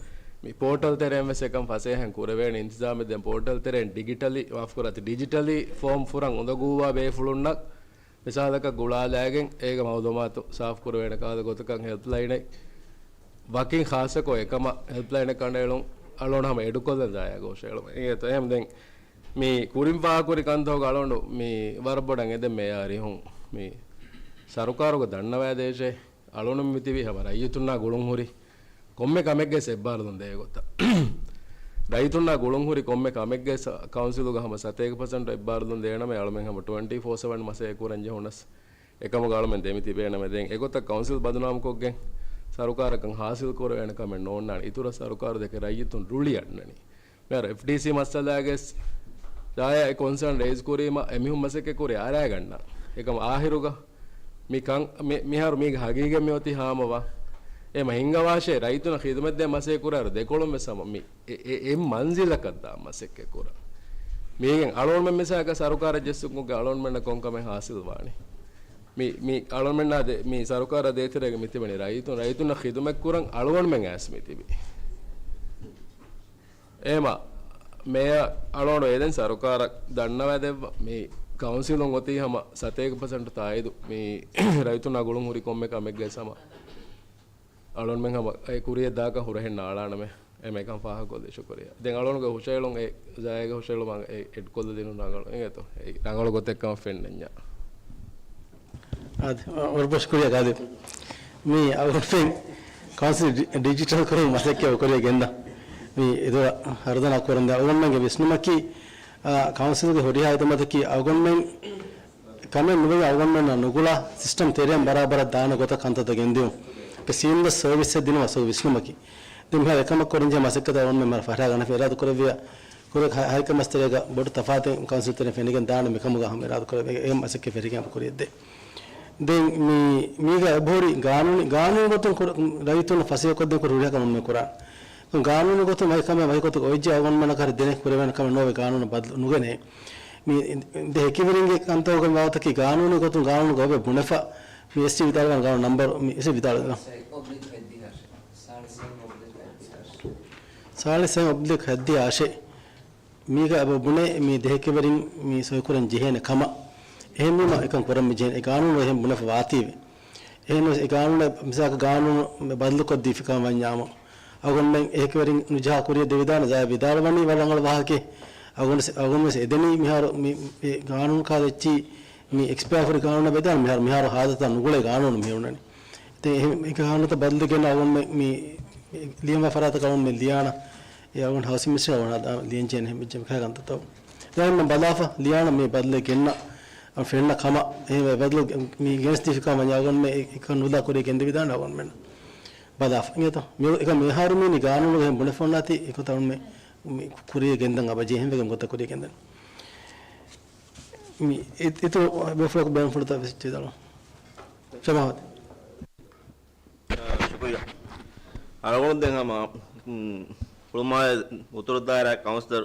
މި ޕޯޓަލް ތެރެއިން ވެސް އެކަން ފަސޭހައިން ކުރެވޭނެ އިންތިޒާމެއް ދެން ޕޯޓަލް ތެރެއިން ޑިގިޓަލީ، މާފުކުރާތި، ޑިޖިޓަލީ ފޯމް ފުރަން އުނދަގޫވާ ބޭފުޅުންނަށް މިސާލަކަށް ގުޅާލައިގެން އޭގެ މައުލޫމާތު ސާފު ކުރެވޭނެ ކަހަލަ ގޮތަކަށް ހެލްޕްލައިނެއް ވަކިން ޚާއްޞަކޮށް އެކަމަށް ހެލްޕްލައިނެއް ކަނޑައެޅުން އަޅުގަނޑު ހަމަ އެޑުކޮށްލަން ދާއިރާގަ ހުށައެޅުމެއް. އިނގޭތޯ؟ އެހެން ދެން މި ކުރިން ފާހަގަކުރި ކަންތަކުގަ އަޅުގަނޑު މި ވަރަށް ބޮޑަށް އެދެން މޭޔަރ އަރިހުން މި ސަރުކާރުގަ ދަންނަވައިދޭށޭ، އަޅުގަނޑު މި ތިބީ ހަމަ ރައްޔިތުންނާ ގުޅުން ހުރި ކޮންމެ ކަމެއްގެ އެއްބާރުލުން ދޭ ގޮތަށް. ރައްޔިތުންނާ ގުޅުން ހުރި ކޮންމެ ކަމެއްގެ ސަ-، ކައުންސިލުގަ ހަމަ ސަތޭކަ ޕަސެންޓް އެއްބާރުލުން ދޭނަމޭ، އަޅުމެން ހަމަ ޓްވެންޓީ ފޯ ސެވަން މަސައްކަތް ކުރަން ޖެހުނަސް އެކަމުގަ އަޅުމެން ދެމި ތިބޭނަމޭ. ދެން އެގޮތަށް ކައުންސިލް ބަދުނާމްކޮށްގެން ސަރުކާރަކަށް ހާސިލް ކުރެވޭނެ ކަމެއް ނޯންނާނެ. އިތުރަށް ސަރުކާރު ދެކެ ރައްޔިތުން ރުޅި އަންނަނީ. މިހާރު އެފްޑީސީ މައްސަލާގެ ޒާޔާ އެ ކޮންސާން ރޭޒް ކުރީމަ އެމީހުން މަސައްކަތް ކުރި އާރާގަންނަ. އެކަމަ އާހިރުގަ މި ކަން، މި، މިހާރު މީގެ ހަގީގަތް މިއޮތީ ހާމަވާ. އެމަ ހިންގަވާށޭ ރައްޔިތުންނަށް ޚިދުމަތްދޭ މަސައްކަތް ކުރާއިރު ދެކޮޅުން ވެސް ހަމަ މި އެ، އެ، އެ މަންޒިލަކަށް ދާ މަސައްކަތް ކުރާ. މީގެން އަޅުގަނޑުމެން މިސާލަކަށް ސަރުކާރަށް ޖެއްސުމުގެ އަޅުގަނޑުމެންނަށް ކޮން ކަމެއް ހާސިލް ވާނީ؟ މި، މި އަޅުގަނޑުމެންނާ ދޭ، މި ސަރުކާރާ ދޭތެރޭގަ މި ތިބެނީ ރައްޔިތުން، ރައްޔިތުންނަށް ޚިދުމަތް ކުރަން އަޅުގަނޑުމެން އައިސް މި ތިބީ. އެހެމަ މޭޔަރ އަޅުގަނޑު އެދެން ސަރުކާރަށް ދަންނަވައިދެއްވަ، މި ކައުންސިލުން އޮތީ ހަމަ ސަތޭކަ ޕަސެންޓު ތާއީދު މި ރައްޔިތުންނާ ގުޅުން ހުރި ކޮންމެ ކަމެއްގައި ހަމަ އަޅުގަނޑުމެން ހަމަ އެ ކުރިޔަށް ދާކަށް ހުރަހެއް ނާޅާނަމޭ. އެމެ ކަން ފާހަގަކޮށްލީ ޝުކުރިއްޔާ. ދެން އަޅުގަނޑުގެ ހުށައެޅުން އެ ޒާޔާގެ ހުށައެޅުމާ އެ އެޑްކޮށްލަދިނުން ރަނގަޅު އިނގޭތޯ؟ އެ ރަނގަޅު ގޮތެއްކަމަށް ފެންނަންޏާ. އާދެ، އަ، ވަރަށް ބޮޑަށް ޝުކުރިއްޔާ ގާލިބް. މި އަޅުގަނޑުމެން ކައުންސިލް ޑި-، ޑިޖިޓަލް ކުރުމަށް މަސައްކަތް ކުރިޔަށް ގެންދާ. މި އެދުވަހު ހަރުދަނާ ކުރަން ދެން އަޅުގަނޑުމެންގެ ވިސްނުމަކީ، އާ، ކައުންސިލްގެ ހުރިހާ ހިދުމަތަކީ އަޅުގަނޑުމެން ކަމެއް ނުވެ އަޅުގަނޑުމެންނަށް ނުގުޅާ ސިސްޓަމް ތެރެއިން ބަރާބަރަށް ދާނެ ގޮތަށް ކަންތައްތައް ގެންދިއުން. ސީމްލަސް ސަރވިސްއެއް ދިނުމަށް ވެސް ވިސްނުމަކީ. ދެން މިހާރު އެކަމަށް ކުރަންޖެހޭ މަސައްކަތަށް އަޅުގަނޑުމެން މަރަށް ފަށާ ގަނެފަ އިރާދަ ކުރެއްވިޔާ، ކުރެ ހަ-، ހައިކަމަސްތެރޭގަ ބޮޑު ތަފާތެއް ކައުންސިލް ތެރެއިން ފެނިގެން ދާނެ މިކަމުގަ ހަމަ އިރާދަ ކުރެވޭ އެ މަސައްކަތް ފެށިގެން ކުރިޔަށްދޭ. ދެން މި، މީގަ އެބަހުރި ގާނޫނީ، ގާނޫނީ ގޮތުން ކުރ-، ރައްޔިތުންނަށް ފަސޭހަކޮށްދޭން ކުރި ހުރިހާ ކަމެއް ކުރާނެ. ގާނޫނީ ގޮތުން އައި ކަމެއް އައި ގޮތަކަށް އޮތްޖެ އަޅުގަނޑުމެންނަށް ކަހަލަ ދެނެ ކުރެވޭނެ ކަމެއް ނޯވޭ ގާނޫނަށް ބަދަލު ނުގެނޭ. މި ދެ ހެކިވެރިންގެ ކަންތަކުގެ ބާވަތަކީ ގާނޫނީ ގޮތުން ގާނޫނުގަ އޮވޭ ބުނެފަ. މި އެސްޓީ ވިދާޅުވާން ގާނޫނު ނަންބަރު މި އެސްޓީ ވިދާޅުވާ. ސާޅީސް ސައިން އޮބްލިކް ހައްދިހަ އަށެއް. މީގަ އެބަ ބުނޭ މި ދެ ހެކިވެރިން މި ސޮއިކުރަން ޖެހޭނެ ކަމަށް. އެހެންވީމަ އެކަން ކުރަން މި ޖެހޭނެ އެ ގާނޫނު އެހެން ބުނެފަ ވާތީވެ. އެހެންވެސް އެ ގާނޫނެއް މިސާލަކަށް ގާނޫނު ބަދަލުކޮށްދީފިކަމަށް ވަންޏާމު، އަޅުގަނޑުމެން އެހެކިވެރިން ނުޖަހާ ކުރިޔަށް ދެވިދާނެ ޒާޔާ ވިދާޅުވަނީ ވަރަށް ރަނގަޅު ވާހަކައެއް. އަޅުގަނޑު ވެސް އެދެނީ މިހާރު މި، މި ގާނޫނު ކާލެއްޗީ މި އެކްސްޕަޔާ ކުރި ގާނޫނަށް ވެދާނެ މިހާރު، މިހާރު ހާލަތަށް ނުގުޅޭ ގާނޫނު މި ހުންނަނީ. ދެން އެހެން ގާނޫނުތައް ބަދަލު ގެންނަ އަޅުގަނޑުމެން މި، މި ލިޔަންވާ ފަރާތަކަށް އަޅުގަނޑުމެން ލިޔާނަ، އެ އަޅުގަނޑު ހައުސިން މިނިސްޓަރ އަޅުގަނޑު ލިޔަން ޖެހޭނެ މި ޖެހޭ ކަންތައްތައް. ދެން މަ ބަލާފަ ލިޔާނަ މި ބަދަލެއް ގެންނަ ފެންނަ ކަމަށް އެ ބަދަލު މި ގެނެސްދީފިކަމަށް އަޅުގަނޑުމެން އެކަން ނުލާ ކުރިޔަށް ގެންދެވިދާނެ އަޅުގަނޑުމެން ބަލާފަ. އިނގޭތޯ؟ މި އެކަ މިހާރު މީނި ގާނޫނުގަ އެހެން ބުނެފަ އޮންނާތީ އެކޮތަ އަޅުގަނޑުމެން މި ކުރިޔަށް ގެންދަން އަބަ ޖެހެން ވެގެން ގޮތަށް ކުރިޔަށް ގެންދަން. މި އި-، އިތުރު ބޭފުޅަކު ބޭންފުޅުތައް ވެސް ޖެހިދާނަން. ޝަމާވަތް. ޝުކުރިއްޔާ. އަޅުގަނޑު ދެން ހަމަ، މް، ހުޅުމާލެ އުތުރު ދާއިރާ ކައުންސިލަރ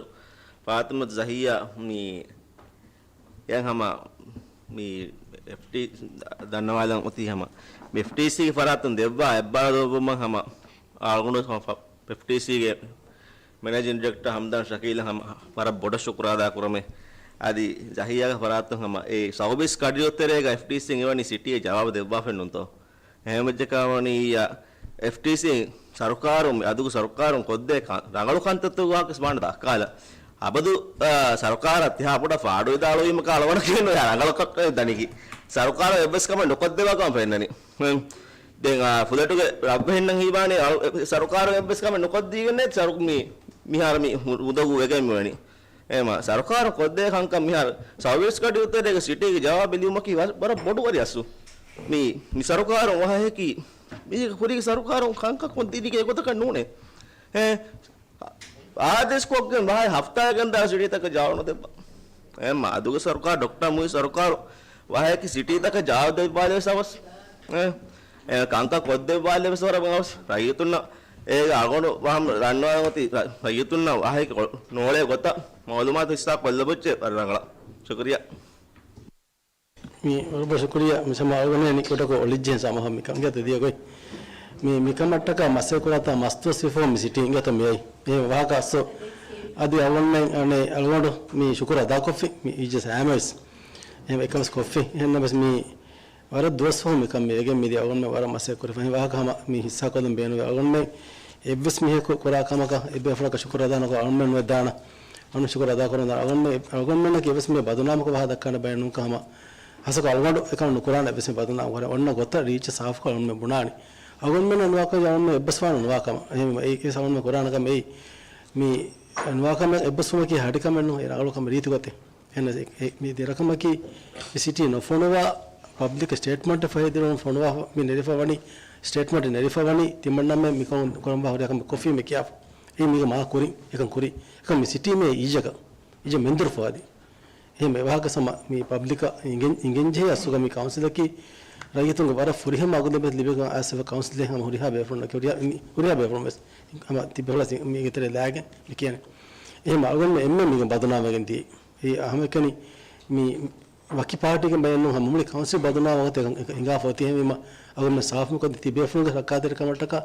ފާތިމަތު ޒަހިއްޔާ މި އެން ހަމަ މި އެފްޓީ ދަންނަވާލަން އޮތީ ހަމަ މި އެފްޓީސީގެ ފަރާތުން ދެއްވާ އެއްބާރުލުން ހަމަ އަޅުގަނޑު ހަމަ ފަ-، އެފްޓީސީގެ މެނޭޖިން ޑިރެކްޓަރ ހަމްދާން ޝަކީލަށް ހަމަ ވަރަށް ބޮޑަށް ޝުކުރު އަދާ ކުރަމޭ. އަދި ޒަހިއްޔާގެ ފަރާތުން ހަމަ އެ ސައުވީސް ކަޑިއުއްތެރޭގަ އެފްޓީސީން އެވަނީ ސިޓީއަށް ޖަވާބު ދެއްވާފައެއް ނޫންތޯ؟ އެހެންވެއްޖެ ކަމަނީ އެފްޓީސީ ސަރުކާރުން މި އަދުގެ ސަރުކާރުން ކޮށްދޭ ކަ-، ރަނގަޅު ކަންތައްތަކުގެ ވާހަކަ ވެސް ވާން ދައްކާލަ. އަބަދު، އާ، ސަރުކާރަށް ތިހާ ބޮޑަށް ފާޑު ވިދާޅުވީމަކާ އަޅުގަނޑަކީ ނުވެ ރަނގަޅު ކަ-، ދަނިކި. ސަރުކާރު އެއްވެސް ކަމެއް ނުކޮށްދެއްވާ ކަމަށް ފެންނަނީ. ހުން. ދެން، އާ، ފުލެޓުގެ ރަށްވެހިންނަށް ހީވާނީ އަޅު-، އެ-، ސަރުކާރު އެއްވެސް ކަމެއް ނުކޮށްދީގެންނޭ ސަރު-، މި-، މިހާރު މި ހު-، އުނދަގޫ ވެގެން މިވަނީ. އެމަ ސަރުކާރުން ކޮށްދޭ ކަންކަން މިހާރު ސައުވީސް ކަޑިއުއްތެރޭގެ ސިޓީގެ ޖަވާބު ލިޔުމަކީ ވަ-، ވަރަށް ބޮޑު ވަރި އަސްލު. މި، މި ސަރުކާރުން ވާހަކައަކީ މީ ކުރީ ސަރުކާރުން ކަންކަން ކޮށްދިނީ އެގޮތަކަށް ނޫނޭ. އެ، އާދޭސްކޮށްގެން ވާހަކަ ހަފްތާއެއް ގަންދާ ސިޓީތަކަށް ޖާގަ ނުދެއްވާ. އެ، މަ، މަދުގެ ސަރުކާރު، ޑޮކްޓަރ މުއި ސަރުކާރު ވާހަކަ ސިޓީތަކަށް ޖާގަ ދެއްވާލެވެސް އަވަސް. އެ، އެ، ކަންކަން ކޮށްދެއްވާލެވެސް ވަރަށް އަވަސް. ރައްޔިތުންނަށް އޭގެ އަޅުގަނޑު ވާހަކަ ދަންނަވާގަތީ، ރަ-، ރައްޔިތުންނަށް ވާހަކަ ނޯޅޭ ގޮތަށް މައުލޫމާތު ހިއްސާ ކޮށްލަބައްޗޭ ވަރަށް ރަނގަޅަށް. ޝުކުރިއްޔާ. މި ވަރަށް ޝުކުރިއްޔާ. މި ސަމާ އަޅުގަނޑު ނިކޮޓަކޮ އޮޅިއްޖެހެން ސަމާހަށް މިކަން ގެތަ ދިޔަ ގޮތް. މި، މިކަމަށްޓަކާ މަސައްކަތް ކުރާތާ މަސްދުވަސް ވެފަ މި ސިޓީ އިނގޭތޯ މިއައީ. އެ ވާހަކަ އަސްލު އަދި އަޅުގަނޑުމެން އަނެއް އަޅުގަނޑު މި ޝުކުރު އަދާކޮށްފި މި އިއްޒަތް ހަމަވެސް. އެހެން އެކަންވެސް ކޮށްފި. އެހެންނަމަވެސް މި ވަރަށް ދުވަސް ފަހު މިކަން މި ވެގެން މިދިޔަ އަޅުގަނޑުމެން ވަރަށް މަސައްކަތް ކުރި ފަހި ވާހަކަ ހަމަ މި ހިއްސާ ކޮށްލަން ބޭނުންވޭ. އަޅުގަނޑުމެން އެއްވެސް މީހަކު ކުރާ ކަމަކަށް އެއްބޭފުޅަކަށް ޝުކުރު އަދާ ނުކޮށް އަޅުގަނޑުމެން ނުވެދާނަ. އަޅުގަނޑު ޝުކުރު އަދާ ކުރަން އަޅުގަނޑުމެން، އަޅުގަނޑުމެންނަކީ އެއްވެސް މީހަކު ބަދުނާމަކަށް ވާހަކަ ދައްކާނެ ބައެއް ނޫންކަން ހަމަ ހަސަކަ އަޅުގަނޑު އެކަން ނުކުރާނެ އެއްވެސް މީހަކު ބަދުނާ ވަރެ އޮންނަ ގޮތަށް ރީއްޗަށް ސާފުކޮށް އަޅުގަނޑުމެން ބުނާނެ. އަޅުގަނޑުމެންނަށް ނުވާކަމަށް އަޅުގަނޑުމެން އެއްބަސްވާނަ ނުވާކަމަށް. އެހެން އެ، އެ ސަމަންމެ ކުރާނަކަމަށް އެއީ މި ނުވާކަމެއް އެއްބަސްވުމަކީ ހަޑިކަމެއް ނޫން. އެ ރަނގަޅު ކަމެއް ރީތި ގޮތެއް. އެހެން އެ، އެ، މި ދެ ރަކަމަކީ މި ސިޓީ ނުފޮނުވާ ޕަބްލިކް ސްޓޭޓްމަންޓެއް ފަހެ ދިރުން ފޮނުވާ މި ނެރިފަ ވަނީ، ސްޓޭޓްމަންޓެއް ނެރިފަ ވަނީ ތިމަންނަމެ މިކަމުން ކުރަންވާ ހުރިހާ ކަމެއް ކޮފީ މި ކިޔާފަ. އެއީ މީގެ މާ ކުރިން އެކަން ކުރީ. އެކަން މި ސިޓީ މޭ އިއްޒަކަށް، އިއްޒަ މެންދުރު ފަވާދީ. އެހެން އެ ވާހަކަ ސަމަ މި ޕަބްލިކަށް އިނގެން، އިނގެންޖެހޭ އަސްލުގަ މި ކައުންސިލަކީ ރައްޔިތުންގެ ވަރަށް ފުރިހަމަ އަގުލެއްވެސް ލިބިގެން އައިސްފަ ކައުންސިލެއް ހަމަ ހުރިހާ ބޭފުޅުންނަކީ ހުރިހާ، ހުރިހާ ބޭފުޅުން ވެސް ހަމަ ތިބޭފުޅާ މީގެ ތެރޭ ލާގެން މި ކިޔަނީ. އެހެން އަޅުގަނޑުމެން އެންމެ މީގެ ބަދުނާމްވެގެން ދިޔައީ. އެ ހަމައެކަނި މި ވަކި ޕާޓީގެ ބައެއްނޫން ހަމަ މުޅި ކައުންސިލް ބަދުނާމް ވަގުތު އެކަން އެކަން ހިނގާފަ އޮތީ. އެހެންވީމަ އަޅުގަނޑުމެން ސާފުކޮށްދިން ތިބޭފުޅުންގެ ރައްކާތެރިކަމަށްޓަކާ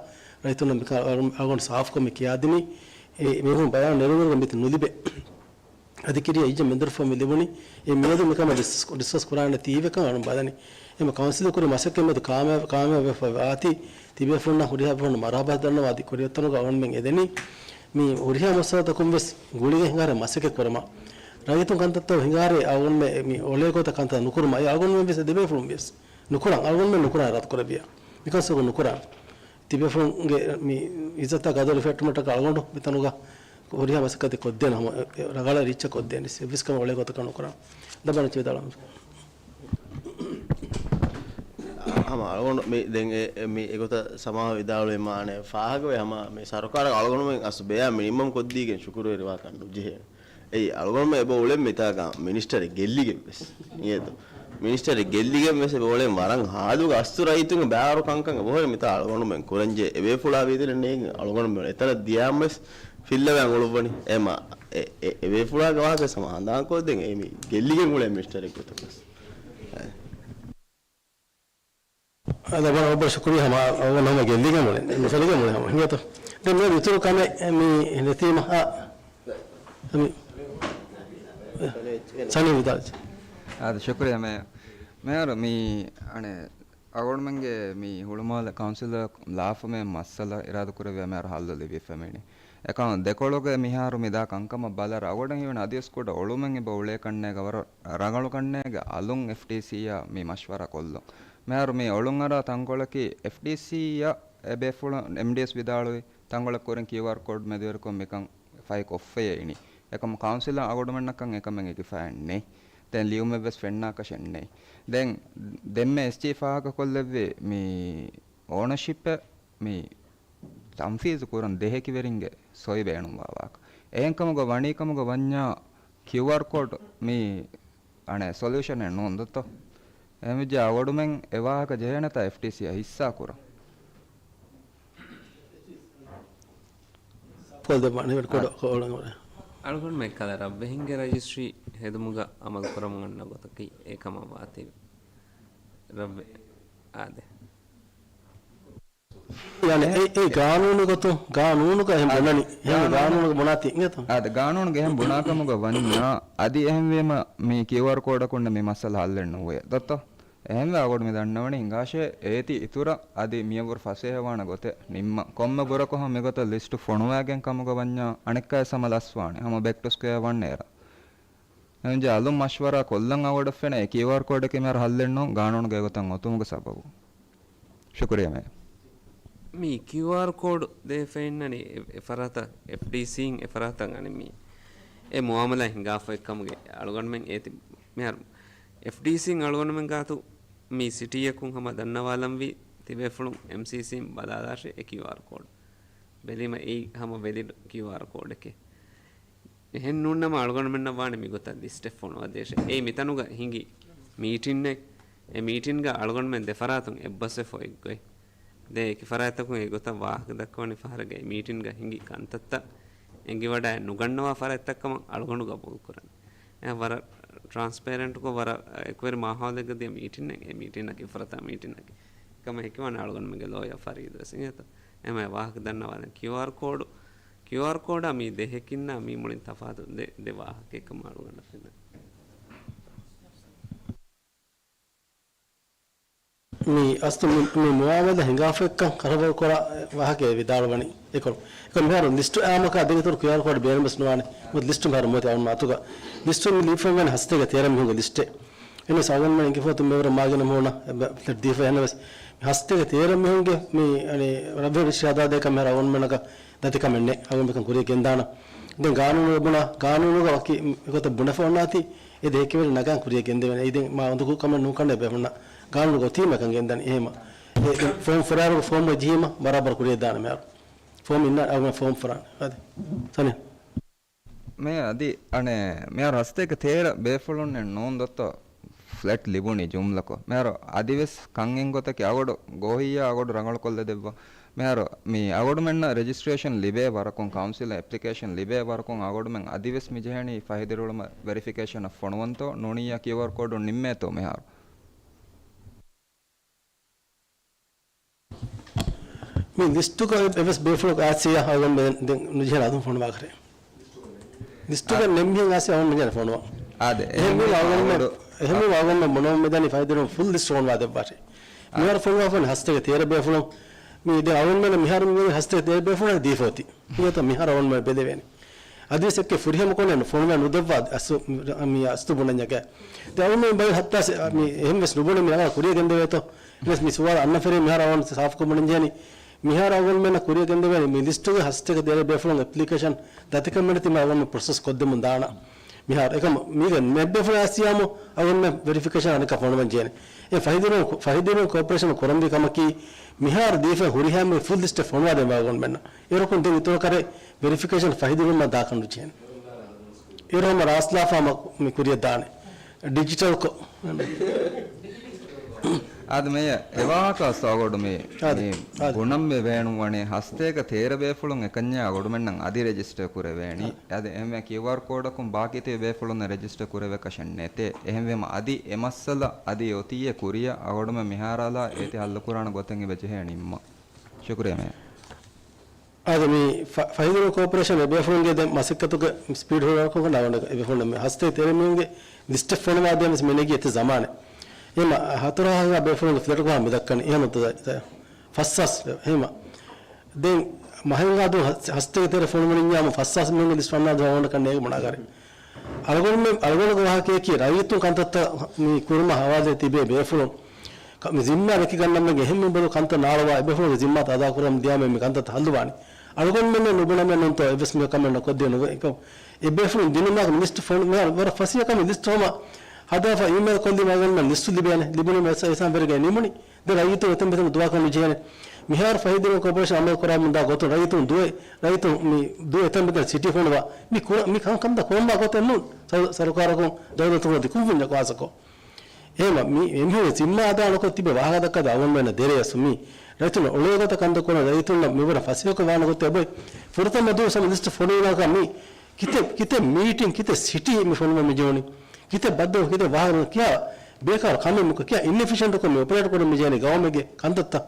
ރައްޔިތުންނަށް މިކަން އަޅުގަނޑު ސާފުކޮށް މި ކިޔާދިނީ. އެ މީހުން ބަޔާން ނެރުނު މިތި ނުލިބޭ. އަދި ކިރިޔާ އިއްޒަ މެންދުރުފަ މި ލިބުނީ. އެ މިއަދު މިކަމަށް ޑިސްކަސް، ޑިސްކަސް ކުރާނެ ތީވެކަން އަޅުން ބަލަނީ. އެމަ ކައުންސިލް ކުރި މަސައްކަތް މެދު ކާމިޔާ، ކާމިޔާބުވެފަ އާތީ ތިބޭފުޅުންނަށް ހުރިހާ ބޭފުޅުން މަރުހަބާ ދަންނަވާ އަދި ކުރިއަށްތަނުގަ އަޅުންމެން އެދެނީ. މި ހުރިހާ މައްސަލަތަކުން ވެސް ގުޅިގެން ހިނގާރޭ މަސައްކަތް ކުރަމާ. ރައްޔިތުން ކަންތައްތައް ހިނގާރޭ އަޅުންމެ މި އޮޅޭ ގޮތަށް ކަންތައް ނުކުރުމާ. އެ އަޅުގަނޑުމެން ވެސް އެ ދެބޭފުޅުން ވެސް ނުކުރަން. އަޅުގަނޑުމެން ނުކުރާ ރަދު ކުރެވިޔާ. މިކަން ސަބަބުން ނުކުރާ. ތިބޭފުޅުންގެ މި އިއްޒަތާ ގަދަރު ފެއްޓުމަށްޓަކާ އަޅުގަނޑު މިތަނުގަ ހުރިހާ މަސައްކަތެއް ކޮށްދޭނެ ހަމަ ރަނގަޅަށް ރީއްޗަށް ކޮށްދޭނެ އެއްވެސް ކަމެއް އޮޅޭ ގޮތަކަށް ނުކުރާ. ދަބަނަ ވިދާޅުވަމު. ހަމަ އަޅުގަނޑު މި ދެން އެ، އެ މި އެގޮތަށް ސަމާހަށް ވިދާޅުވީމާ އަނެއް ފާހަގަވެ ހަމަ މި ސަރުކާރަށް އަޅުގަނޑުމެން އަސް ބެޔާ މިނިމަމް ކޮށްދީގެން ޝުކުރުވެރިވާކަށް ނުޖެހޭނެ. އެއީ އަޅުގަނޑުމެން އެބަ އުޅެން މިތާގަ މިނިސްޓަރެއް ގެއްލިގެން ވެސް. އިނގޭތޯ؟ މިނިސްޓަރެއް ގެއްލިގެން ވެސް އެބަ އުޅެން ވަރަށް ހާލުގަ އަސްތު ރައްޔިތުންގެ ބާރު ކަންކަން އެބަހުރި މިތާ އަޅުގަނޑުމެން ކުރަންޖެ އެބޭފުޅާ ވީދެނެއް ނޭނގެ އަޅުގަނޑުމެން އެތަނަށް ދިޔާމަސް ފިއްލަވެ އަނގުޅުއްވަނީ. އެމަ އެ، އެ، އެބޭފުޅާގެ ވާހަކަ ސަމާ ހަނދާންކޮށްދޭން އެ މި ގެއްލިގެން އުޅޭ މިނިސްޓަރެއް ގޮތަކަސް. އަދަ ބަ، އޮބަ ޝުކުރި ހަމަ އަވަން ހަމަ ގެއްލިގެން މުޅެ ނުފެލިގެން މުޅެ ހަމަ ހިނގޭތޯ. ދެން މި އިތުރު ކަމެއް މި ނެތީމަ، އާ، މި ސަނީ ވިދާޅު. އާދެ، ޝުކުރިއްޔާ މޭ، މޭޔަރު މި އަނެއް އަޅުގަނޑުމެންގެ މި ހުޅުމާލެ ކައުންސިލަށް ލާފަމޭ މައްސަލަ އިރާދަކުރެއްވިޔާ މޭޔަރު ހައްލު ލިބިފަ މިނި. އެކަމަށް ދެކޮޅުގެ މިހާރު މިދާ ކަންކަމަށް ބަލާ އަޅުގަނޑަށް ހީވަނީ އަދިވެސް ކުޑަ އޮޅުމެއް އެބަ އުޅޭ ކަންނޭގަ ވަރަށް ރަނގަޅު ކަންނޭގެ އަލުން އެފްޑީސީއާ މި މަޝްވަރާ ކޮށްލުން. މިހާރު މި އޮޅުންއަރާ ތަންކޮޅަކީ އެފްޑީސީއަށް އެބޭފުޅުން އެމްޑީއެސް ވިދާޅުވި ތަންކޮޅެއް ކުރިން ކިއުއާރް ކޯޑް މެދުވެރިކޮށް މިކަން ފަހި ކޮށްފައޭ އިނީ. އެކަމު ކައުންސިލަށް އަޅުގަނޑުމެންނަކަށް އެކަމެއް އެކި ފަހެއް ނެތް. ދެން ލިޔުމެއްވެސް ފެންނާކަށެއް ނެތް. ދެން ދެންމެ އެސްޖީ ފާހަގަކޮށްލެއްވި މި އޯނަޝިޕެއް މި ތަންފީޒު ކުރަން ދެހެކިވެރިންގެ ސޮއި ބޭނުންވާވާކަ. އެހެންކަމުގަ ވަނީކަމުގަ ވަންޏާ ކިއުއާރް ކޯޑް މި އަނެއް ސޮލިއުޝަނެއް ނޫން ދޯ؟ އެހެންވެއްޖެ އަޅުގަނޑުމެން އެ ވާހަކަ ޖެހޭނެތާ އެފްޑީސީއަށް ހިއްސާ ކުރަން. ކޮލް ދެއްވާނެ، ކޮޑަ، އަ، ކޮޅަށް ވަރަށް. އަޅުގަނޑުމެން ކަލަ ރަށްވެހިންގެ ރަޖިސްޓްރީ ހެދުމުގަ އަމަލު ކުރަމުން އަންނަ ގޮތަކީ އެކަމަށް ވާތީ ރަށްވެ-، އާދެ. ޔާނީ އެ، އެ ގާނޫނު ގޮތުން، ގާނޫނުގަ އެހެން އާ، ބުނަނީ. އެހެން ގާނޫނު، ގާނޫނުގަ ބުނާތީ އިނގޭތޯ؟ އާދެ، ގާނޫނުގަ އެހެން ބުނާކަމުގަ ވަންޏާ، އަދި އެހެންވީމަ މި ކިއުއާރް ކޯޑަކުންނެ މި މައްސަލަ ހައްލެއް ނުވޭ. ދޯ؟ އެހެންވެ އަޅުގަނޑު މި ދަންނަވަނީ ހިނގާށޭ އޭތި އިތުރަށް އަދި މިޔަށްވުރެ ފަސޭހަވާނެ ގޮތެއް ނިންމަން. ކޮންމެ ބުރަކު ހަމަ މިގޮތަށް ލިސްޓު ފޮނުވާގެން ކަމުގަ ވަންޏާ އަނެއްކާވެސް ހަމަ ލަސްވާނެ. ހަމަ ބެކް ޓު ސްކޮއާ ވަން އޭރަށް. އެހެންވެއްޖެ އަލުން މަޝްވަރާ ކޮށްލަން އަޅުގަނޑަށް ފެނޭ އެ ކިއުއާރް ކޯޑަކީ މިހާރު ހައްލެއް ނޫން ގާނޫނުގެ އެގޮތަށް އޮތުމުގެ ސަބަބުން. ޝުކުރިއްޔާ މޭ. މި ކިއުއާރް ކޯޑް ދޭ ފެންނަނީ އެ، އެ ފަރާތަށް އެފްޑީސީން އެ ފަރާތަށް އަނެއް މި އެ މުއާމަލާ ހިނގާފައި ކަމުގެ އަޅުގަނޑުމެން އޭތި މިހާރު އެފްޑީސީން އަޅުގަނޑުމެން ގާތު މި ސިޓީއަކުން ހަމަ ދަންނަވާލަންވީ ތިބޭފުޅުން އެމްސީސީން ބަލާލާށޭ އެ ކިއުއާރް ކޯޑް. ބެލީމަ އެއީ ހަމަ ވެލިޑް ކިއުއާރް ކޯޑެކޭ. އެހެން ނޫންނަމަ އަޅުގަނޑުމެންނަށް ވާނެ މިގޮތަށް ލިސްޓެއް ފޮނުވަދޭށޭ. އެއީ މިތަނުގަ ހިނގި މީޓިންއެއް. އެ މީޓިންގަ އަޅުގަނޑުމެން ދެފަރާތުން އެއްބަސްވެފަ އޮތްގޮތް. ދެން އެކި ފަރާތްތަކުން އެގޮތަށް ވާހަކަ ދައްކަވަނީ ފަހަރެއްގަ އެ މީޓިންގަ ހިނގި ކަންތައްތައް އެނގިވަޑައެއް ނުގަންނަވާ ފަރާތްތައްކަމަށް އަޅުގަނޑު ގަބޫލުކުރަން. އެ ވަރަށް ޓްރާންސްޕޭރެންޓްކޮށް، ވަރަށް އެކުވެރި މާހައުލެއްގަ ދިޔަ މީޓިންއެއް، އެ މީޓިންއަކީ އިފްރަތާ މީޓިންއަކީ. ކަމަށް ހެކިވާނެ އަޅުގަނޑުމެންގެ ލޯޔަރ ފަރީދު ވެސް އިނގޭތޯ. އެމަ ވާހަކަ ދަންނަވާލަން. ކިއުއާރް ކޯޑު، ކިއުއާރް ކޯޑާ މި ދެހެކިންނާ މި މުޅިން ތަފާތު ދެ، ދެ ވާހަކައެއްކަމަށް އަޅުގަނޑަށް ފެންނަނީ. މި އަސްލު މި، މި މުއާމަލާ ހިނގާފައިކަން ކަރަވަރުކުރާ ވާހަކައެއް ވިދާޅުވަނީ. އެކޮޅު، އެކޮޅު މިހާރު ލިސްޓު އާމަކާ ދެން އިތުރު ކިއުއާރް ކޯޑް ބޭނުންވެސް ނުވާނެ. މުދު ލިސްޓު މިހާރު މުވަތި އަޅުން މަތުގަ. ލިސްޓު މި ލިބިފައިވަނީ ހަސަތޭކަ ތޭރަ މީހުންގެ ލިސްޓެއް. އެންވެސް އަޅުގަނޑުމެން އިނގިފަހުތު މިވަރު މާގިނަ މޫނަ ފްލެޓް ދީފަ އެހެންވެސް މި ހަސަތޭކަ ތޭރަ މީހުންގެ މި އަނެ ރަށްވެރި ޝަހާދާތެއް ކަމެއް އަޅުގަނޑުމެންނަކަށް ދަތިކަމެއް ނެތް. އަޅުގަނޑުމެން ކުރިޔަށް ގެންދާނަ. ދެން ގާނޫނުގަ ބުނާ، ގާނޫނުގަ ވަކި އެގޮތަށް ބުނެފަ އޮންނާތީ، އެ ދެ ހެކިވެރި ނަގާން ކުރިޔަށް ގެންދެވޭނެ. އެއީ ދެން މާ އުނދަގޫ ކަމެއް ނޫން ކަންނޭ ބޭފުޅުންނަށް ގާނޫނުގަ އޮތީމަ އެކަން ގެންދަނީ. އެހެމަ އެ ފޯމް ފުރާރުގަ ފޯމް ޖެހީމަ ބަރާބަރު ކުރިޔަށް ދާނެ މިހާރު. ފޯމް އިންނާ އަޅުގަނޑު ފޯމް ފުރާނެ. އަދި ސަނި. މޭ އަދި އަނެ މިހާރު ހަސަތޭކަ ތޭރަ ބޭފުޅުންނެއް ނޫން ދޮއްތޯ ފްލެޓް ލިބުނީ ޖުމްލަކޮށް. މިހާރު އަދިވެސް ކަން އެންގޮތަކީ އަގޮޑު ގޯހިއްޔާ އަގޮޑު ރަނގަޅުކޮށްލަދެއްވާ. މިހާރު މި އަގޮޑުމެންނަށް ރެޖިސްޓްރޭޝަން ލިބޭ ވަރަކުން، ކައުންސިލަށް އެޕްލިކޭޝަން ލިބޭ ވަރަކުން އަގޮޑުމެން އަދިވެސް މިޖެހެނީ ފަހި ދިރިއުޅުމަށް ވެރިފިކޭޝަނަށް ފޮނުވަންތޯ ނޫނިއްޔާ ކިއުއާރް ކޯޑު ނިންމޭތޯ މިހާރު. މި ލިސްޓުގަ އެ، އެވެސް ބޭފުޅަކު އާސިޔާ އަޅުގަނޑުމެން ދެން ނުޖެހޭނެ އަދުން ފޮނުވާކަށެއް. ލިސްޓުގަ އާ. ނެއް މީހެއް އާސިޔާ އަޅުގަނޑުމެން ނުޖެހޭނެ ފޮނުވާ. އާދެ، އެހެންވީމަ އަޅުގަނޑުމެން، އަޅުގަނޑު، އެހެންވީމަ އަޅުގަނޑުމެން ބުނަމުން މިދަނީ ފަހި ދިރިއުޅުމަށް ފުލް ލިސްޓް ފޮނުވާ ދެއްވާށޭ. އާ. މިހާރު ފޮނުވާފަ އޮންނަ ހަސަތޭކަ ތޭރަ ބޭފުޅުން. މި ދެން އަޅުގަނޑުމެން މިހާރު މި ހަސަތޭކަ ތޭރަ ބޭފުޅުން ދީފަ އޮތީ. މިއޮތަ މިހާރު އަޅުގަނޑުމެން ބެލެވޭނެ. އަދިވެސް އެއްކެ ފުރިހަމަ ކޮނެ ފޮނުވާ ނުދެއްވާ އަސް، މި އަސްތު ބުނަންޏަކަ. ދެން އަޅުގަނޑުމެން ބައި ހައްތާސް، މި އެހެން ވެސް ނުބުނެ މި އަޅާ ކުރިޔަށް ގެންދެވޭތޯ. އެވެސް މި ސުވާލު އަންނަ ފެރީ މިހާރު އަވަން ސާފުކޮށް ބުނަންޖެހެނީ. މިހާރު އަޅުގަނޑުމެންނަށް ކުރިޔަށް ގެންދެވޭނީ މި ލިސްޓުގެ ހަސަތޭކަ ތޭރަ ބޭފުޅުން އެޕްލިކޭޝަން ދަތިކަމެއް ނެތިމަ އަޅުގަނޑުމެން ޕްރޮސެސް ކޮށްދެމުން ދާނަ. މިހާރު އެކަމަ މީގެ ނެއް ބޭފުޅުން އައިސްޔާމު އަޅުގަނޑުމެން ވެރިފިކޭޝަން އަނެއްކާ ފޮނުވަން ޖެހޭނެ. އެ ފަހި ދިރިއުޅުމުން، ފަހި ދިރިއުޅުމުން ކޯޕަރޭޝަނުން ކުރަންވީ ކަމަކީ މިހާރު ދީފަ ހުރިހާ މި ފުލް ލިސްޓެއް ފޮނުވާ ދެން އަޅުގަނޑުމެންނަށް. އޭރުކުން ދެން އިތުރަށް ކަރެ ވެރިފިކޭޝަން ފަހި ދިރިއުޅުމަށް ދާކަށް ނުޖެހޭނެ. އޭރު ހަމަ ރާސްލާފާމަ މި ކުރިޔަށް ދާނެ. ޑިޖިޓަލްކޮށް. އާދެ މޭޔަ، އެވާހަކަ ސޯގޮޑު މި، އާދެ، މި އާދެ. ބުނަންވެ ބޭނުންވަނީ ހަސަތޭކަ ތޭރަ ބޭފުޅުން އެކަންޏާ އަގޮޑުމެންނަށް އަދި ރެޖިސްޓަރ ކުރެވޭނީ. އާދެ. އާދެ، އެހެންވެ ކިއުއާރް ކޯޑަކުން ބާކީ ތިބި ބޭފުޅުންނަށް ރެޖިސްޓަރ ކުރެވޭކަށެއް ނެތޭ. އެހެންވީމަ އަދި އެ މައްސަލަ އަދި އޮތީއޭ ކުރިޔަށް އަގޮޑުމެން މިހާރާލާ އޭތި ހައްލު ކުރާނެ ގޮތެއް އެބަ ޖެހޭ ނިންމަން. ޝުކުރިއްޔާ މޭޔަ. އާދެ، މި ފަ-، ފަހި ދިރިއުޅުމުން ކޯޕަރޭޝަން އެ ބޭފުޅުންގެ ދެން މަސައްކަތުގެ ސްޕީޑް ހުރި ވަރަކަށް ނަވަނަ އެ ބޭފުޅުން މި ހަސަތޭކަ ތޭރަ މީހުންގެ ލިސްޓެއް ފޮނުވާ ދޭން ވެސް މި ނެގީ އެތި ޒަމާނެއް. އެހެމަ ހަތަރު ހާހަ ބޭފުޅުންގެ ފްލެޓް ކަހަ މި ދައްކަނީ. އެހެމަ ތަ-، ތަ-، ފަސް ހާސް އެހެމަ. ދެން މަހެއްގާ ދުވަހު ހަސަ-، ހަސަތޭކަ ތޭރަ ފޮނުވަނިންޏާމު ފަސް ހާސް މީހުންގެ ލިސްޓް ފަންނާ ދުވަހު އަވަންނަކަށް ނޭނގެ ބުނާ ކަރެ. އަޅުގަނޑުމެން، އަޅުގަނޑުގެ ވާހަކަޔަކީ ރައްޔިތުން ކަންތައްތައް މި ކުރުމަށް ހަވާލުވެ ތިބޭ ބޭފުޅުން ކަ-، މި ޒިންމާ ރެކިގަންނަމެގެ އެހެންމެ ބަދު ކަންތައް ނާޅުވާ އެބޭފުޅުންގެ ޒިންމާތައް އަދާކުރަމުން ދިޔާމެ މި ކަންތައްތައް ހައްލުވާނީ. އަޅުގަނޑުމެންނެއް ނުބުނަމެއް ނޫންތޯ އެއްވެސް މި ކަމެއް ނުކޮށްދޭ ނުވޭ. އެކަމް އެ ބޭފުޅުން ދިނުމާ ލިސްޓް ފޮނު-، މިހާރު ވަރަށް ފަސޭހަ ކަމެއް ލިސްޓް ހަމަ ހަދާފަ އީމެއިލް ކޮށްލީމަ އަޅުގަނޑުމެން ލިސްޓު ލިބޭނެ. ލިބުނީމަ އެސް-، އެހްސާންވެރިގައި ނިމުނީ. ދެން ރައްޔިތުން އެތަން މެތަން ދުވާކަށް ނުޖެހޭނެ. މިހާރު ފަހި ދިރިއުޅުމުން ކޯޕަރޭޝަން އަމަލު ކުރާމުންދާ ގޮތުން ރައްޔިތުން ދުވެ، ރައްޔިތުން މި ދުވެ އެތަން މެތަން ސިޓީ ފޮނުވާ. މި ކުރ-، މި ކަން ކަންތައް ކުރަންވާ ގޮތެއް ނޫން. ސަރު-، ސަރުކާރަކުން ދައުލަތުން އަދި ކުންފުންޏަކު ހާއްސަކޮށް. އެހެމަ މި އެމީހުންގެ ޒިންމާ އަދާ ނުކޮށް ތިބެ ވާހަކަ ދައްކާ އަޅުގަނޑުމެންނަށް ދެރަޔަސް މި ރައްޔިތުންނަށް އޮޅޭ ގޮތަށް ކަންތައް ކުރަން ރައްޔިތުންނަށް މިވަރަށް ފަސޭހަކޮށް ވާނެ ގޮތެއް އޮތް. ފުރަތަމަ ދުވަސް ހަމަ ލިސްޓް ފޮނުވި ކަމަކަށް މި ކިތައް، ކިތައް މީޓިން، ކިތައް ސިޓީ މި ފޮނުވަން މި ޖެހުނީ. ކިތައް ބައްދަލު، ކިތައް ވާހަކަ، ކިހާ ބޭކާރު ކަމެއް މި ކިހާ އިންއެފިޝަންޓްކޮށް މި އޮޕަރޭޓް ކުރަން މި ޖެހެނީ ގައުމެއްގެ ކަންތައްތައް.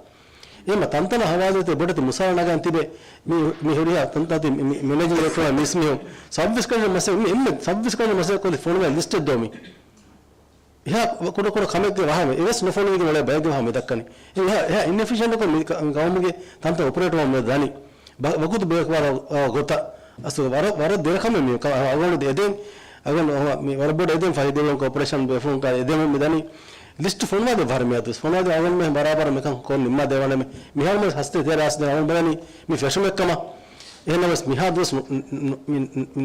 އެހެމަ ތަންތަނަށް ހަވާލުވެތި ބޮޑެތި މުސާރަ ނަގަން ތިބެ މި، މި ހުރިހާ ތަންތަން ތި މި، މި މެނޭޖިން ޑިރެކްޓަރ މީސް މީހުން ސަބްވީސް ކަން މަސައް-، މި އެންމެ ސަބްވީސް ކަން މަސައްކަތް ކޮށްލި ފޮނުވާ ލިސްޓެއް ދޯ މި. އެހާ ކުޑަ ކުޑަ ކަމެއްގެ ވާހަކަ އެވެސް ނުފޮނުވިގެން އުޅޭ ބައެއްގެ ވާހަކަ މި ދައްކަނީ. އެހާ، އެހާ އިންއެފިޝަންޓްކޮށް މި ކަ-، ގައުމުގެ ތަންތަން އޮޕަރޭޓް ވަމުން ދަނީ. ވަ-، ވަގުތު ބޭކާރު ގޮތަށް. އަސްލު ވަރަށް، ވަރަށް ދެރަ ކަމެއް މި ކަ-، އަ-، އަގޮނޑު އެދެން، އަގޮނޑު މި ވަރަށް ބޮޑަށް އެދެން ފަހި ދިރިއުޅުމުން ކޯޕަރޭޝަން ބޭފުޅުން ކާ އެދެމުން މި ދަނީ. ލިސްޓް ފޮނުވާދޭ ވަރަށް މިއަދު ވެސް ފޮނުވާދޭ އަޅުގަނޑުމެން ބަރާބަރަށް މިކަން ކޮށް ނިންމާދޭ ވަނަމެ. މިހާރު މަސް ހަސަތޭކަ ތޭރަ އަސް ދެން އަޅުގަނޑު ބަލަނީ މި ފެށުމެއް ކަމަށް. އެހެންނަމަވެސް މިހާ ދުވަސް ނު-، ނު-، ނު-، ނު-، މި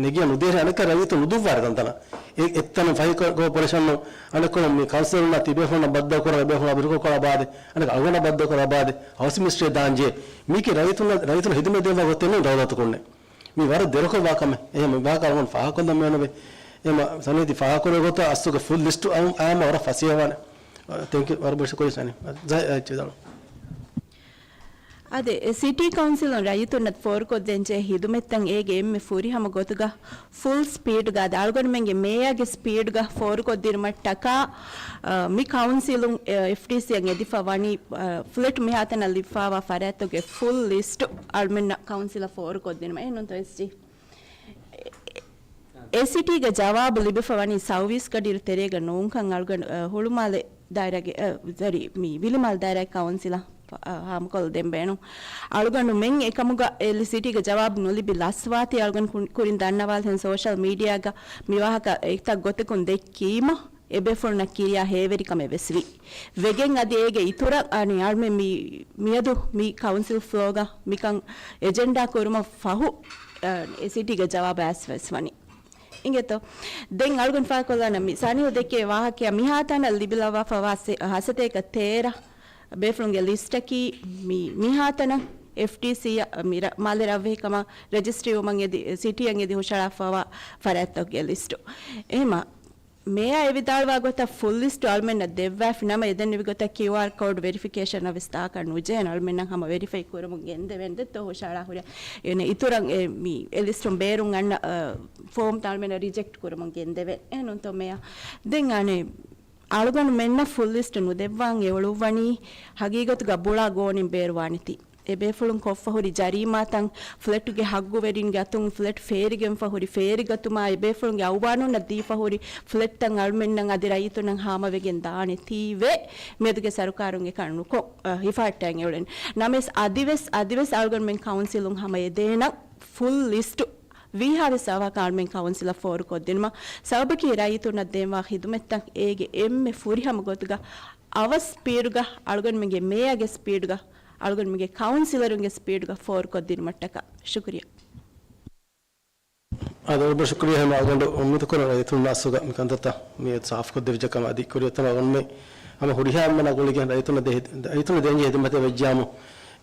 ނެގިޔަ ނުދޭހެން އަނެއްކާ ރައްޔިތުން ނުދުއްވާރި ތަންތަނަށް. އެ-، އެއްތަނަށް ފަހި ކޮ-، ކޯޕަރޭޝަނުން އަނެއްކޮޅުން މި ކައުންސިލުންނާ ތިބޭފުޅުންނަށް ބައްދަލުކުރާ، އެބޭފުޅުން އަބިރުކޮށް ކޮޅާ ބާދެ، އަނެއް އަޅުގަނޑަށް ބައްދަލުކުރާ ބާދެ، ހައުސިން މިނިސްޓްރީއަށް ދާންޖެ. މީކީ ރައްޔިތުންނަށް، ރައްޔިތުން ހިދުމަތް ދެއްވާ ގޮތެއް ނޫން ރައުލަތު ކުންނެ. މީ ވަރަށް ދެރަކޮށް ވާ ކަމެއް. އެހެން ވާހަކަ އަޅުގަނޑު ފާހަގަކޮށްލަން މިއޮންނަވޭ. އެމަ ސަނީ ތި ފާހަގަކުރޭ ގޮތަށް އަސްލުގެ ފުލް ލިސްޓު އައު-، އައީމަ ވަރަށް ފަސޭހަވާނެ. ތެންކް ޔޫ. ވަރަށް ބޮޑަށް ޝުކުރިއްޔާ ސަނީ. ޒަ-، އަ، އެއްޗެއް ދަޅު. އަދި ސިޓީ ކައުންސިލުން ރައްޔިތުންނަށް ފޯރުކޮށްދޭންޖެހޭ ހިދުމަތްތައް އޭގެ އެންމެ ފުރިހަމަ ގޮތުގަ ފުލް ސްޕީޑްގަ އަދި އަޅުގަނޑުމެންގެ މޭޔާގެ ސްޕީޑްގަ ފޯރުކޮށްދިނުމަށްޓަކާ، އަ، މި ކައުންސިލުން، އެ، އެފްޑީސީއަށް އެދިފަ ވަނީ، އަ، ފްލެޓް މިހާތަނަށް ލިބިފާވާ ފަރާތްތަކުގެ ފުލް ލިސްޓު އަޅުމެންނަށް ކައުންސިލަށް ފޯރުކޮށްދިނުމަށް. އެހެންނޫންތޯ އެސްޖީ؟ އެ ސިޓީގެ ޖަވާބު ލިބިފަ ވަނީ ސައުވީސް ގަޑިއިރު ތެރޭގަ ނޫންކަން އަޅުގަނޑު، އަ، ހުޅުމާލެ ދާއިރާގެ، އަ، ސޮރީ، މި ވިލިމާލެ ދާއިރާގެ ކައުންސިލަށް ފަ-، އަ، ހާމަކޮށްލަ ދޭން ބޭނުން. އަޅުގަނޑުމެން އެކަމުގަ އެ ސިޓީގެ ޖަވާބު ނުލިބި ލަސްވާތީ އަޅުގަނޑު ކު-، ކުރިން ދަންނަވާލިހެން ސޯޝަލް މީޑިއާގަ މި ވާހަކަ އެތައް ގޮތަކުން ދެއްކީމަ، އެބޭފުޅުންނަށް ކިރިޔާ ހޭވެރިކަމެއް ވެސް ވި. ވެގެން އަދި އޭގެ އިތުރަށް އަނެއް އަޅުމެން މި-، މިއަދު މި ކައުންސިލް ފްލޯގަ މިކަން އެޖެންޑާ ކުރުމަށް ފަހު، އަ، އެ ސިޓީގެ ޖަވާބު އައިސް ވެސް ވަނީ. އިނގޭތޯ؟ ދެން އަޅުގަނޑު ފާހަގަކޮށްލާނަން މި ސަނީހު ދެއްކޭ ވާހަކައަށް މިހާތަނަށް ލިބިލައްވާފަވާ ހަ-، ހަސަތޭކަ ތޭރަ ބޭފުޅުންގެ ލިސްޓަކީ މި-، މިހާތަނަށް އެފްޓީސީއަށް މި ރަ-، މާލެ ރަށްވެހިކަމަށް ރަޖިސްޓްރީވުމަށް އެދި، ސިޓީއަށް އެދި ހުށަހަޅާފަވާ ފަރާތްތަކުގެ ލިސްޓު. އެހެމަ މޭޔާ އެ ވިދާޅުވާ ގޮތަށް ފުލް ލިސްޓު އަޅުމެންނަށް ދެއްވާފި ނަމަ، އެދެންނެވި ގޮތަށް ކިއުއާރް ކޯޑް ވެރިފިކޭޝަނަށް ވެސް ދާކަށް ނުޖެހޭނެ. އަޅުމެންނަށް ހަމަ ވެރިފައި ކުރަމުން ގެންދެވެން ދެއްތޯ ހުށަހަޅާ ހުރި. އޭނަ އިތުރަށް އެ، މި، އެ ލިސްޓުން ބޭރުން އަންނަ، އަ، ފޯމްތައް އަޅުމެންނަށް ރިޖެކްޓް ކުރަމުން ގެންދެވެން. އެހެންނޫންތޯ މޭޔާ؟ ދެން އަނެއް އަޅުގަނޑުމެންނަށް ފުލް ލިސްޓު ނުދެއްވާން އެ އުޅުއްވަނީ ހަގީގަތުގަ ބުޅާ ގޯނިން ބޭރުވާނެތީ. އެބޭފުޅުން ކޮށްފަ ހުރި ޖަރީމާތައް، ފްލެޓުގެ ހައްގުވެރިންގެ އަތުން ފްލެޓް ފޭރިގެންފަ ހުރި ފޭރިގަތުމާ، އެބޭފުޅުންގެ އައުވާނުންނަށް ދީފަ ހުރި ފްލެޓްތައް އަޅުމެންނަށް އަދި ރައްޔިތުންނަށް ހާމަވެގެން ދާނެތީވެ، މިއަދުގެ ސަރުކާރުން އެކަން ނުކޮށް، އަ، ހިފަހައްޓައިގެން އުޅެން. ނަމަވެސް އަދިވެސް، އަދިވެސް އަޅުގަނޑުމެން ކައުންސިލުން ހަމަ އެދޭނަން ފުލް ލިސްޓު ވީހާވެސް އަވަހަކަށް އަޅުމެން ކައުންސިލަށް ފޯރުކޮށްދިނުމަށް. ސަބަބަކީ ރައްޔިތުންނަށް ދޭންވާ ޚިދުމަތްތައް އޭގެ އެންމެ ފުރިހަމަ ގޮތުގަ އަވަސް ސްޕީޑުގަ އަޅުގަނޑުމެންގެ މޭޔާގެ ސްޕީޑުގަ އަޅުގަނޑުމެންގެ ކައުންސިލަރުންގެ ސްޕީޑުގަ ފޯރުކޮށްދިނުމަށްޓަކާ. ޝުކުރިއްޔާ. އާދެ، ވަރަށް ޝުކުރިއްޔާ. ހަމަ އަޅުގަނޑު އުއްމީދު ކުރަން ރައްޔިތުންނަށް އަސްލުގަ މި ކަންތައްތައް މިއަދު ސާފުކޮށްދެވިއްޖެ ކަމަށް. އަދި ކުރިއަށް އޮތް ތަން އަޅުގަނޑުމެން ހަމަ ހުރިހާ އެންމެނާ ގުޅިގެން ރައްޔިތުންނަށް ދޭ-، ރައްޔިތުންނަށް ދޭންޖެހޭ ހިދުމަތެއް ވެއްޖާމު،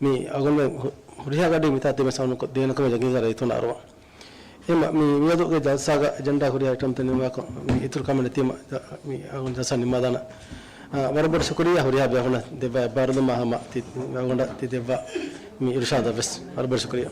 މި އަޅުގަނޑުމެން ހު-، ހުރިހާ ގަޑި މިތާ ދެމެސް އަޅުގަނޑު ދޭނެ ކަމަށް ޔަގީންކަން ރައްޔިތުންނަށް އަރުވާ. އެމަ މި މިއަދުގެ ޖަލްސާގަ އެޖެންޑާ ހުރިހާ އައިޓަމްތައް ނިންމާކޮށް، މި އިތުރު ކަމެއް ނެތީމަ، މި އަޅުގަނޑު ޖަލްސާ ނިންމާދާނަން. އާ، ވަރަށް ބޮޑަށް ޝުކުރިއްޔާ ހުރިހާ ބޭފުޅުންނަށް ދެއްވާ އެއްބާރުލުމާ ހަމަ ތި، އަޅުގަނޑަށް ތި ދެއްވާ މި އިރުޝާދަށް ވެސް ވަރަށް ބޮޑަށް ޝުކުރިއްޔާ.